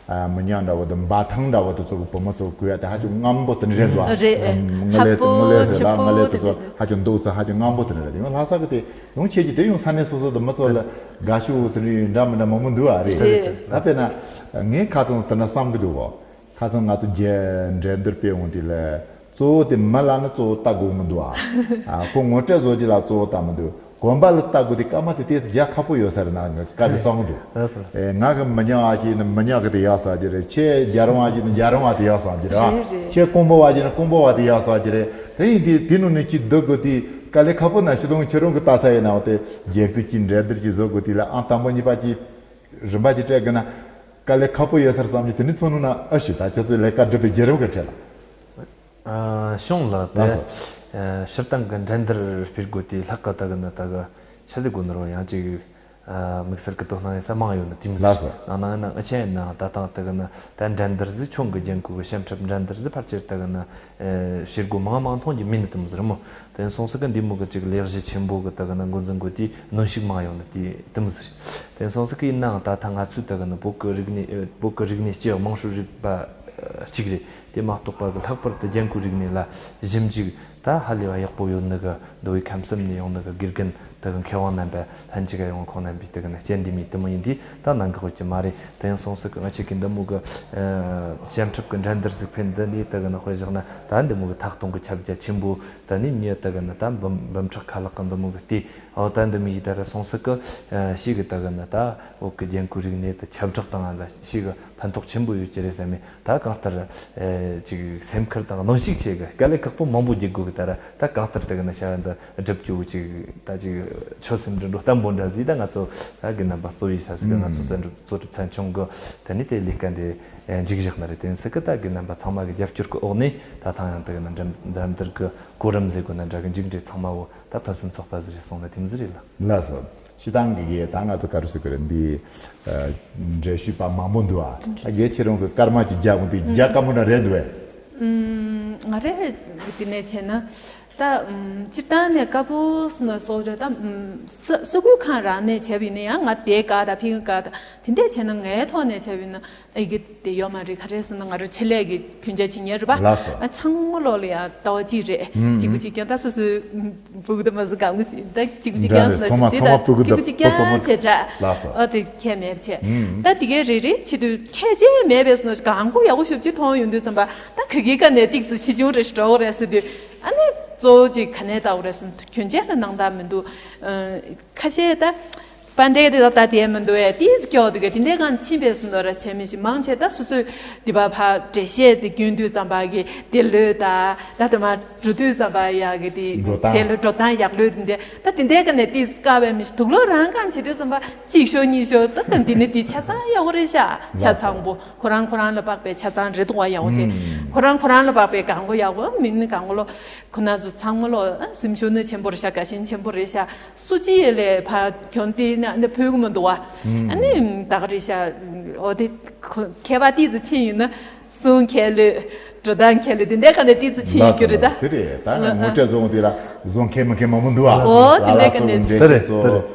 ཨ། མི་ཉག་འདྲ་བོ་དང་འབའ་ཐང་འདྲ་བོ་དེ་ཚོ་གི་བུ་མོ་ཚོ་གོན་ཡ་དེ་ཧ་ཅང་རྔམ་པོ་དེ་འདྲ་རེད་འདུག་ཨ། རེད། ཨ། ཧབ་པོ་ཆེ་པོ་དེ་འདྲ་རེད། ང་ལས་དེ་ཚོ་ཧ་ཅང་འདུག་ཚེ་ཧ་ཅང་རྔམ་པོ་དེ་འདྲ་རེད། ཡང་ལྷ་ས་གི་དེ་ཡང་ཆེ་ཆེ་དེ་ཡང་ས་གནས་སོ་སོ་དང་མི་ཚོ་ལ་དགའ་ཤོས་དེ་འདྲ་འདྲ་མི་འདྲ་མང་པོ་འདུག་ཨ། རེད། རེད། ད་དཔེར་ན་ངས་ཁ་ཚང་དེ་འདྲ་བསམ་གི་འདུག་གོ། ཁ་སང་ང་ཚོ་རྒྱ་འགྲན་བསྡུར་སྤེལ་འོང་དུས་ལ་གཙོ་བོ་དེ་མི་ལ་ནི་གཙོ་བོ་ལྟ་དགོས་མི་འདུག་ཨ། ཨ། ཁོ་ངོ་སྤྲོད་བཟོ་རྒྱུ་ལ་གཙོ་བོ་ལྟ་མི་འདུག་གོན་པ་ལ་ལྟ་དགོས་དེ་སྐར་མ་དེ་དེ་རྒྱ་ཁག་པོ་ཡོད་ས་རེད་ན་ང་དཀའ་ལས་གསུང་གི་འདུག་ལགས་སོ། ཨེ། ང་གི་མི་ཉག་བ་ཞིག་ནི་མི་ཉག་གི་དེ་ཡག་ས་རྒྱུ་རེད། ཁྱེད་རྒྱ་རོང་བ་ཞིག་ནི་རྒྱ་རོང་བ་དེ་ཡག་ས་རྒྱུ་རེད། རེད་རེད། ཁྱེད་ཀོང་པོ་བ་ཞིག་ནི་ཀོང་པོ་བ་དེ་ཡག་ས་རྒྱུ་རེད། དེ་ཡིན་དུས་དེ་ནང་ནས་ཅིག་སྡུག་དགོས་དེ་དཀའ་ལས་ཁག་པོ་ན་ཤི་དོང་ཁྱེད་རང་གི་ལྟ་ས་ཡིན་ན་འོ་དེ་རྒྱན་གོས་ཀྱི་འགྲན་བསྡུར་ཅིག་བཟོ་དགོས་དེ་ལ་ཨང་དང་པོ་གཉིས་པ་ཅིག་རིམ་པ་ཅིག་སྤྲད་དགོས་ན། དཀའ་ལས་ཁག་པོ་ཡོད་ས་རེད་བསམ་གྱི། དེ་ནི་ཚོ་ནུ་ན་ཨ་ཞུ་ད་ཁྱེད་ཚོས་ལས་ཀ་སྒྲུབ་པའི་བརྒྱུད་རིམ་གྱི་ཁྲོད་ལ། ཨ། ཤོང་ལགས་དེ། ལགས་སོ། ཨ། སྤྱིར་བཏང་གི་འགྲན་བསྡུར་སྤེལ་དགོས་དེ་ལྷག་ག་ད་གི་ན་ད་གི་ཆ་ཟིག་དགོས་ནི་རུང་ཡང་ཅིག་ དམིགས་བསལ་གྱི་དོ་སྣང་ཡོད་ས་མང་ཡོད་ནི་དེ་མི་ཟེར། ལགས་སོ། ནང་ན་ན་ཨ་ཆེན་ན་ད་དང་དེ་གི་ན་ད་འགྲན་བསྡུར་ཟིག་ཆུང་གི་རྒྱན་གོས་གི་བྱམས་ཁྲབ་འགྲན་བསྡུར་ཟིག་ཕལ་ཆེར་དེ་གི་ན་བྱེད་སྒོ་མང་མང་མཐོང་རྒྱུ་མེད་ནི་དེ་མི་ཟེར་མོ། དེ་སོང་ས་གི་འདི་མོ་གི་ཅིག་ལས་གཞི་ཆེན་པོ་གི་དེ་གི་ན་འགོ་འཛིན་གོ་དེ་གནོན་ཤུགས་མང་ཡོད་ནི་དེ་དེ་མི་ཟེར། དེ་སོང་ས་གི་ཡིན་ནའང་ད་ད་ང་ཚོའི་དེ་གི་ན་བོད་གི་རིག་གནས་བོད་གི་རིག་གནས་སྤྱི་དམངས་སྲོལ་རིག་པ་གཅིག་རེད། དེ་མ་གཏོགས་པ་གི་ལྷག་པར་དུ་རྒྱན་གོས་རིག་གནས་ལ་ཞིབ་འཇུག་ད་ཧ་ལས་པ་ཡག་པོ་ཡོད་ནི་གི་མདོ་དབུས་ཁམས་གསུམ་ནས་ཡོང་ནི་གི་དགེ་རྒན་དེ་གི་མཁས་དབང་རྣམ་པ་ལྷན་ཅིག་ག་ཡོང་ཁོང་རྣམ་པས་དེ་གི་ན་སྤྱན་འདི་མི་དེ་མོ་ཡིན་དུས་ད་ནང་གི་དཔེ་ཅི་མ་རེད། དེ་ཡང་སོང་ས་གི་ང་ཆེ་གི་འདི་མོ་གི་བྱམས་ཁྲབ་གི་འགྲན་བསྡུར་ཟིག་ཕན་འདི་ནས་དེ་གི་ན་དཔེ་བཞག་ན་ད་འདི་མོ་གི་ཐད་གཏོང་གི་ཁྱབ་རྒྱ་ཆེན་པོ་ད་ནི་མྱི་དེ་གི་ན་ད་འབུམ་འབུམ་ཕྲག་ཁ་ལག་གི་འདི་མོ་གི་དེ་ཨོ་ད་འདི་མི་ཡི་ད་ར་སོང་ས་གི་ཤི་གི་དེ་གི་ན་ད་བོད་གི་རྒྱན་གོས་རིག་གནས་དེ་ཁྱབ་བསྒྲགས་བཏང་ང་ད་ཤི་གི་ཕན་ཐོགས་ཆེན་པོ་ཡོད་ཀྱི་རེད་བསམ་མེད། ད་གང་ལྟར་ཨེ་ཅིག་སེམས་ཁུར་དང་གནོན་ཤུགས་ཆེ་གི་དཀའ་ལས་ཁག་པོ་མང་པོ་རྒྱག་དགོས་གི། ད་ར་ད་གང་ལྟར་དེ་གི་ན་བྱ་བ་འདི་སྒྲུབ་རྒྱུ་ཅིག་ད་ཅིག་ཆོད་སེམས་འདྲ་འགྲོ་བརྟན་པོ་འདྲ་ཟིག་ད་ང་ཚོ་ད་གི་རྣམ་པ་གཙོ་བོའི་ས་ཟིག་ང་ཚོ་བཙན་སྒྲུབ་གཙོ་སྒྲུབ་ཚན་ཆུང་གི་དེ་ནི་དེ་ལས་ཀ་འདི་མཇུག་བཞག་ན་རེད། དེ་ནི་སི་གི་ད་གི་རྣམ་པ་ཚང་མ་གི་རྒྱབ་སྐྱོར་གི་འོག་ནས་ད་ཐང་ཡང་དེ་གི་ན་འགྲན་འགྲན་བསྡུར་གི་གོ་རིམ་ཟེར་དགོས་ན་འདྲ་གི་མཇུག་འབྲས་ཚང་མ་བོ་ད་ཕུན་སུམ་ཚོགས་པ་ཟིག་རེད་སོང་ན་དེ་མི་ཟིག་རེད་ལ། ལགས་སོ། སྤྱི་བཏང་གི་གི་ད་ང་ཚོ་ག་རེ་ཟེར་གི་རེད། འདི་འགྲེལ་བཤད་པ་མང་པོ་འདུག་ཨ། ད་གལ་ཆེ་རུང་གི་སྐར་མ་གཅིག་རྒྱག་དགོས་འདི་རྒྱག་དཀའ་མོ་འདྲ་རེད་འདུག་ཨེ། ང་རེ་འདི་ནས་བྱས་ན་ད་སྤྱིར་བཏང་ནས་དཀར་པོ་སོ་ན་སོགས་རེད། ད་ས་ས་ཁུལ་ཁང་རང་ནས་བྱས་པ་ཡིན་ན་ཡང་ང་དེ་དགའ་ད་ཕིང་དགའ་ད་དེ་འདྲས་བྱས་ན་ངའི་ཐོག་ནས་བྱས་པ་ཡིན་ན། ཨེ་གི་དེ་ཡོད་མ་རེད། ག་རེ་ཟེར་ན་ང་རང་ཆེད་ལས་ཀྱི་གྱོན་ཆས་བྱེད་མཁན་རེད་པ། ལགས་སོ། ཨ་ཚང་མ་ལོག་ལ་ཡ་ཟླ་བ་གཅིག་རེད། ཨུམ། གཅིག་པུ་གཅིག་རྐྱང་ད་སོ་སོའི་ཕྲུ་གུ་དང་མ་སུ་གང་གི་ཟིན་ད་གཅིག་པུ་གཅིག་འདྲ་རྐྱང་རེད། ཟེར་ཚང་མ་དེ་ཚང་མ་ད་ཕྲུ་གུ་གཅིག་པུ་དང་གཅིག་རྐྱང་ཕྲུ་གུ་བྱེད་འདྲ། ལགས་སོ། ཨ་དེ་ཁྱད་མེད་བྱས། ཨུམ། ད་དེ་གའི་རེ་རེ་ཆེད་དུ་ཁྱད་ཆེ་མེད་པས་སོ་ན་གང་གོ་ཡག་པོ་ཞུ་ཅིག་མཐོང་ཡོང་དུས་ཙམ་པ་ད་ག་གི་ཀ་ནས་ཏིག་ཙི་ཆེ་ཆུང་རེ་ཞིག་འགྲོ་གི་རེད་ཟེར་དུས་ཨ་ནི་གཙོ་བོ་ཅིག་ག་ནས་ལྟ་བ་རེད་ཟེར་ན་གྱོན་ཆས་ལ་སྣང་དག་མི་འདུག་ཁ་ཤས་ད། པ་འདྲེ་དེ་ད་ལྟ་དེ་མི་འདུག་ཨེ་དེ་སྐྱོ་དེ་ག་དེ་འདྲའི་གང་ཕྱིན་པའི་སུ་འདོ་ར་བྱས་མི་ཞིག་མང་ཆེ་ད་སོ་སོའི་དེ་བ་ཕ་འགྲེལ་བཤད་དེ་རྒྱུན་དུས་ཙམ་པ་གི་དེ་ལོས་ད་ད་དེ་མ་འགྲོ་དུས་ཙམ་པ་ཡག་གི་དེ་འགྲོ་སྟངས། དེ་ལོས་འགྲོ་སྟངས་ཡག་ལོས་དེ་འདྲ་ད་དེ་འདྲའི་ག་ནས་དེ་དཀའ་བའི་མི་ཞིག་དུག་ལོ་རང་གང་བྱེད་དུས་ཙམ་པ་གཅིག་ཤོ་གཉིས་ཤོ་ད་ག་འདི་ནི་དེ་ཆ་ཚང་ཡག་པོ་རེད་ཤག་ཆ་ཚང་པོ་ཁོ་རང་ཁོ་རང་ལ་དཔག་པའི་ཆ་ཚང་རེད་འདུག་བ་ཡག་པོ་བྱས། ཁོ་རང་ཁོ་རང་ལ་དཔག་པའི་གང་གོ་ཡག་པོ་མིན་ནི་གང་གོ་ལོ། ཁོ་ན་ཚོ་ཚང་མ་ལོ་ཨ་སེམས་ཤུགས་ནི་ཆེན་པོ་རེད་ཤག་དགའ་ཞེན་ཆེན་པོ་རེད་ཤག་སུ་ཅི་ཡེ་ལས་ཕ་གྱོན་ཏེ་ན་ནི་ཕུལ་གི་མི་འདུག་བ། ཨ་ནི་ད་ག་རེད་ཤག་འོ་དེ་ཁོ་མཁས་པ་ཏིས་ཙི་ཕྱིན་ཡིན་ན་གསུང་མཁས་ལོས་འགྲོ་སྟངས་མཁས་ལོས་དེ་འདྲའི་ཁ་ནས་ཏིས་ཙི་ཕྱིན་ཡོད་རྒྱུ་རེད་ད། དེ་རེད་ད་ང་ངོ་སྤྲོད་བཟོ་འོང་དུས་ལ་བཟོ་མཁས་མི་མཁས་མང་པོ་འདུག་བ། འོ་དེ་འདྲའི་ཁ་ནས་ལ་ལ་ཚོ་འགྲེལ་བཤད་ཚོ་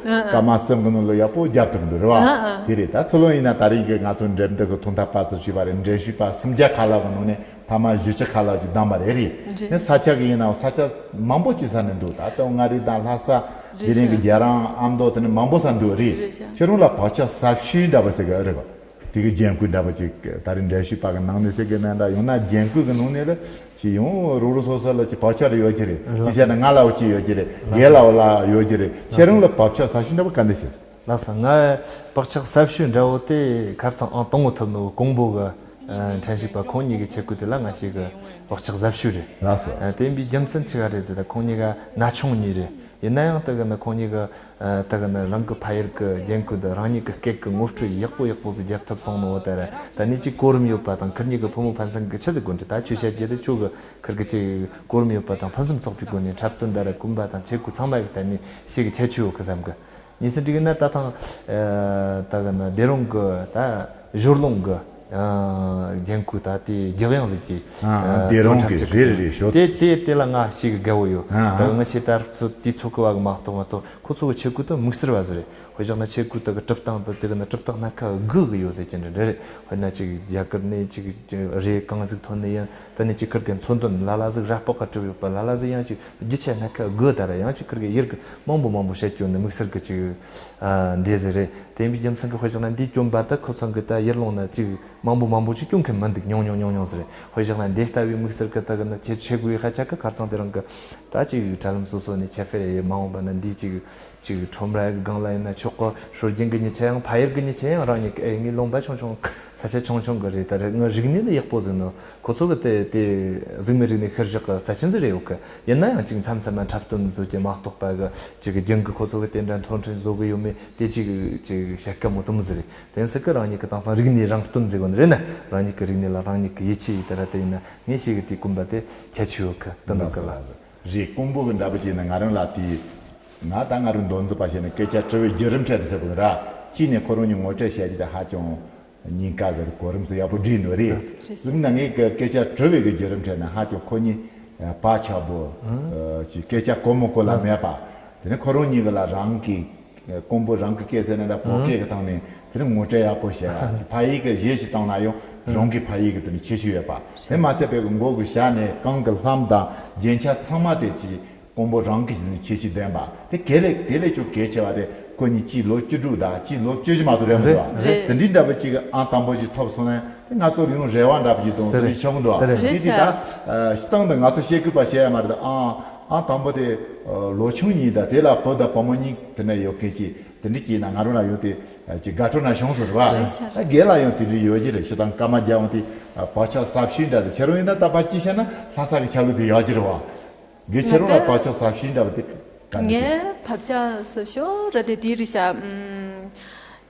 སྐར་མ་གསུམ་གི་ནང་ལ་ཡག་པོ་རྒྱབ་ཐུབ་འདུག་རེད་བ། དེ་རེད་ད་ཚུལ་ལོ་ཡིན་ན་ད་རིང་གི་ང་ཚོ་འགྲེམས་སྟེགས་གི་ཐོག་མཐའ་བར་དུ་བྱས་པ་རེད། འགྲེལ་བཤད་པ་སུམ་བརྒྱ་ཁ་ལག་གི་ནང་ནས། ཕ་མ་བཞི་ཆ་ཁ་ལག་ཅིག་བདམས་པ་རེད་རེད། རེད། ནས་ས་ཆ་གི་ཡིན་ནའང་ས་ཆ་མང་པོ་ཅིག་ས་ནས་འདུག་ད་ལྟ་མངའ་རིས་དང་ལྷ་ས། རེད་དེ་རིང་གི་ཤག་རྒྱལ་རང་ཨ་མདོ་དེ་ནས་མང་པོ་ས་འདུག་རེད། རེད་ཤག་ཁྱེད་རང་ལ་བག་ཆགས་ཟབ་ཤོས་འདྲ་པོ་ཟེར་གི་རེད་པ། དེ་གི་རྒྱན་གོས་འདྲ་པོ་ཅིག་ད་རིང་འགྲེལ་བཤད་པ་གི་ནང་ནས་ཟེར་གི་ན་འདྲ་ཡང་ན་རྒྱན་གོས་གི་ནང་ནས་ལ་ཅིག་ཡང་རོགས་རོགས་སོ་སོ་ལ་ཅིག་བག་ཆགས་རེ་ཡོད་ཀྱི་རེད། ཅི་བྱས་ན་ང་ལ་འོ་ཅིག་ཡོད་ཀྱི་རེད། རྒན་ལ་འོ་ལ་ཡོད་ཀྱི་རེད། ཁྱེད་རང་ལ་བག་ཆགས་ཟབ་ཤོས་འདྲ་པོ་ག་འདྲ་ཞིག་ལགས་སོ། ང་བག་ཆགས་ཟབ་ཤོས་འདྲ་བོ་དེ་ཁ་རྩང་ཨང་དང་པོ་ཐོབ་ནོ་ཀོང་པོ་གི་ཨ་འགྲན་ཞུགས་པ་ཁོང་གཉིས་ཀྱི་ཆེད་བསྐོས་དེ་ལ་ང་ཞིག་གི་བག་ཆགས་ཟབ་ཤོས་རེད། ལགས་སོ། ཨ་དེ་ཡིན་པའི་རྒྱུ་མཚན་ཆི་ག་རེད་ཟེར་ན་ཁོང་གཉིས་ཀ་ན་ཆུང་གཉིས་རེད། ཡིན་ན་ཡང་དེ་གི་ནི་ཁོང་གཉིས་ཀ་ཨ་དེ་གི་ནི་རང་གི་ཕ་ཡུལ་གི་རྒྱན་གོས་དེ་རང་ཉིད་ཀྱི་སྐད་ཀྱི་ངོ་སྤྲོད་ཡག་པོ་ཡག་པོ་ཟིག་རྒྱབ་ཐུབ་སོང་ནོ་དེ་རེད། ད་ནི་ཅིག་གོ་རིམ་ཡོད་པ་དང་ཁིར་གཉིས་ཀྱི་ཕོ་མོ་ཕན་ཚུན་གི་ཆི་ཟིག་དགོས་འདྲི་ད་ཆོས་བཤད་རྒྱུ་དེ་ཁྱོད་གི་ཁིར་གི་ཅིག་གོ་རིམ་ཡོད་པ་དང་ཕུན་སུམ་ཚོགས་པའི་སྒོ་ནས་འཁྲབ་སྟོན་དེ་ར་གོན་པ་དང་ཆས་གོས་ཚང་མ་གི་ད་ནི་ཞིག་གི་ཁྱད་ཆོས་ཡོད་གི་བསམ་གི། ཉིན་སྲིབ་འགྲིག་ན་ད་ཐང་ད་གི་ན་སྡེ་རོང་གི་ད་ཞོར་ལུང་གི་རྒྱན་གོས་ད་དེ་རྒྱབ་ཡངས་ཟིག་གི་སྡེ་རོང་གི་རེད་རེད་ཞོ་དེ་དེ་དེ་ལ་ང་ཞིག་གི་དགའ་བོ་ཡོད། ད་ང་ཆེ་དར་ཚོ་དེ་ཚོ་གི་བ་གི་མ་གཏོགས་མ་གཏོགས་ཁོ་ཚོ་གི་ཆས་གོས་ད་དམིགས་བསལ་བ་ཟིག་རེད། དཔེ་བཞག་ན་ཆས་གོས་ད་གི་གྲུབ་སྟངས་ད་དེ་གི་ན་གྲུབ་སྟངས་སྣ་ཁ་དགུ་གི་ཡོད་ཟེར་གྱི་འདྲ་རེད། དཔེར་ན་ཅིག་རྒྱ་གར་ནས་ཅིག་རེ་གང་ཟིག་ཐོན་ནས་ཡང་། ད་ནི་ཅིག་ཁིར་གི་མཚོན་དོན་ལ་ལ་ཟིག་ར་སྤག་ག་གྲུབ་ཡོད་པ་ལ་ལ་ཟིག་ཡང་ཅིག་རྒྱུ་ཆ་སྣ་ཁ་དགུ་ད་ར་ཡང་ཅིག་ཁིར་གི་ཡུལ་གི་མང་པོ་མང་པོ་བཤད་རྒྱུ་ནི་དམིགས་བསལ་གི་ཅིག་ཨ་འདི་ཟིག་རེད། དེ་ཡིན་པའི་རྒྱུ་མཚན་གི་དཔེ་བཞག་ན་འདིའི་གྱོན་པ་ད་ཁོ་ཚང་གི་ད་ཡུལ་ལུང་ན་ཅིག་མང་པོ་མང་པོ་ཅིག་གྱོན་མཁན་མི་འདུག་ཉུང་ཉུང་ཉུང་ཉུང་ཟིག་རེད། དཔེ་བཞག་ན་འདི་ལྟ་བུའི་དམིགས་བསལ་གི་ད་གི་ནི་ཁྱེད་ཆས་གོས་ཡི་ཁ་ཆ་གི་ཁ་རྩང་དེ་རང་གི་ད་ཅིག་དྲ་ལམ་སོ་སོ་ནས་ཁྱད་དཔེ་རེ་མ་འོངས་པ་ན་འདི་ཅིག་ཅིག་ཁྲོམ་ར་གི་སྒང་ལ་ཡིན་ན་ཆོག་གི། སྲོལ་རྒྱུན་གི་ཉི་ཆ་ཡང་ཕ་ཡུལ་གི་ཉི་ཆ་ཡང་རང་ཉིད་ཀྱི་ཨེ་ངའི་ལུང་པ་ཆུང་ཆུང་ས་ཆ་ཆུང་ཆུང་གི་རེད། ད་རེད་ངའི་རིག་གནས་ནི་ཡག་པོ་ཟིག་ནོ། ཁོ་ཚོ་གི་དེ་དེ་གཟུགས་མེད་རིག་གནས་ཤར་བཞག་གི་རྩ་ཆེན་ཟིག་རེད་ཡོད་གི། ཡིན་ན་ཡང་ཅིག་མཚམས་མཚམས་ན་འཁྲབ་སྟོན་བཟོ་རྒྱུ་མ་གཏོགས་པ་གི་ཅིག་གི་རྒྱུན་གི་ཁོ་ཚོ་གི་དེ་འདྲ་མཐོང་ཕྲན་བཟོ་གི་ཡོད་མེད་དེ་ཅིག་ཅིག་བཤད་ཀ་མོ་དུམ་ཟིག་རེད། དེ་ཟིག་གི་རང་ཉིད་གི་དེང་སང་རིག་གནས་རང་སྟོན་ཟེར་གོ་ནི་རེད་ན་རང་ཉིད་གི་རིག་གནས་ལ་རང་ཉིད་གི་ཡིད་ཆེས་ཡིད་ད་ར་དེ་ཡིན་ན་ངས་ཤེས་གི་དེ་གོན་པ་དེ་ཁྱད་ཆོས་ཡོད་གི་དུ་འདུག་གི་ལ། རེད། ཀོང་པོ་གི་འདྲ་པོ་བྱས་ན་ང་རང་ལ་དེ་ ང་ད་ང་རང་མདོ་འཛིན་པ་བྱས་ནས་སྐད་ཆ་དྲི་བའི་བརྒྱུད་རིམ་འཕྲད་དུ་ཟེར་དགོས་ར། གཅིག་ནས་ཁོ་རང་གཉིས་ངོ་སྤྲོད་བྱས་རྗེས་དེ་ཧ་ཅང་། ཉིན་དཀར་གི་གོ་རིམ་ཚོ་ཡག་པོ་བསྒྲིགས་འདུག་རེད། རེད། ཟེར་ན་ངས་སྐད་ཆ་དྲི་བའི་གི་བརྒྱུད་རིམ་འཕྲད་ནས་ཧ་ཅང་ཁོ་གཉིས་བག་ཆགས་པོ། ཅིག་སྐད་ཆ་གོ་མི་གོ་ལ་མེད་པ། དེ་ནས་ཁོ་རང་གཉིས་ཀྱི་ལ་རང་གི་ཀོང་པོ་རང་གི་སྐད་ཟེར་ན་འདྲ་བོད་སྐད་ཀྱི་སྟེང་ནས་དེ་ནས་ངོ་སྤྲོད་ཡག་པོ་བྱས། ཕ་ཡིག་གི་གཞས་ཤིག་བཏང་ན་ཡང་རང་གི་ཕ་ཡིག་གི་དེ་ནས་ཁྱད་ཆོས་ཡོད་པ། དེ་མ་ཚད་པའི་གི་མགོ་གི་ཞྭ་ནས་རྐང་གི་ལྷམ་དང་རྒྱན་ཆ་ཚང་མ་དེ་ཅིག་ཀོང་པོ་རང་གི་ཁྱད་ཆོས་ལྡན་པ་དེ་གལ་ལེ་དེ་ལས་ཀྱང་གལ་ཆེ་བ་དེ་ཁོ་གཉིས་གཅིག་ལོ་བཅུ་དྲུག་དང་གཅིག་ལོ་བཅུ་བཞི་མ་གཏོགས་རེད་མི་འདུག་བ། རེད། དེ་འདྲའི་འདྲ་པོ་གཅིག་གི་ཨང་དང་པོ་ཞིག་ཐོབ་སོང་ན་དེ་ང་ཚོར་ཡང་རེ་བ་འདྲ་པོ་ཞིག་དང་དེ་འདྲའི་ཆགས་ཀྱི་འདུག་བ། རེད་དེ་དེ་ད་སྤྱིར་བཏང་དུ་ང་ཚོ་བཤད་ཁུལ་པ་བཤད་ཡ་མ་རེད། ཨང་ཨང་དང་པོ་དེ་ལོ་ཆུང་གཉིས་དང་དེ་ལ་བུ་དང་བུ་མོ་གཉིས་དེ་འདྲ་ཡོད་མཁན་ཞིག་དེ་འདྲའི་སྐྱེས་ན་ང་རང་ལ་ཡོད་དེ་ཅིག་དགའ་སྤྲོ་ན་བྱུང་སོང་རེད་བ། རྒན་ལ་ཡང་དེ་འདྲའི་ཡོད་ཀྱི་རེད། སྤྱིར་བཏང་སྐར་མ་བརྒྱ་འོང་དེ་བག་ཆགས་ཟབ་ཤོས་འདྲ་དེ་ཁྱེད་རང་ཡིན་ན་ད་ཕར་སྐྱེས་བྱས་ན་ལྷ་ས་གི་ཆ་ལུགས་དེ་ཡོད་ཀྱི་རེད་བ། དགེ་ཁྱེད་རང་ལ་བག་ཆགས་ཟབ་ཤིང་འདྲ་བ་དེ་ག་འདྲ་ཞིག་ངའི་བག་ཆགས་ཟབ་ཤོས་ར་དེ་དེ་རེད་ཤག་ཨམ།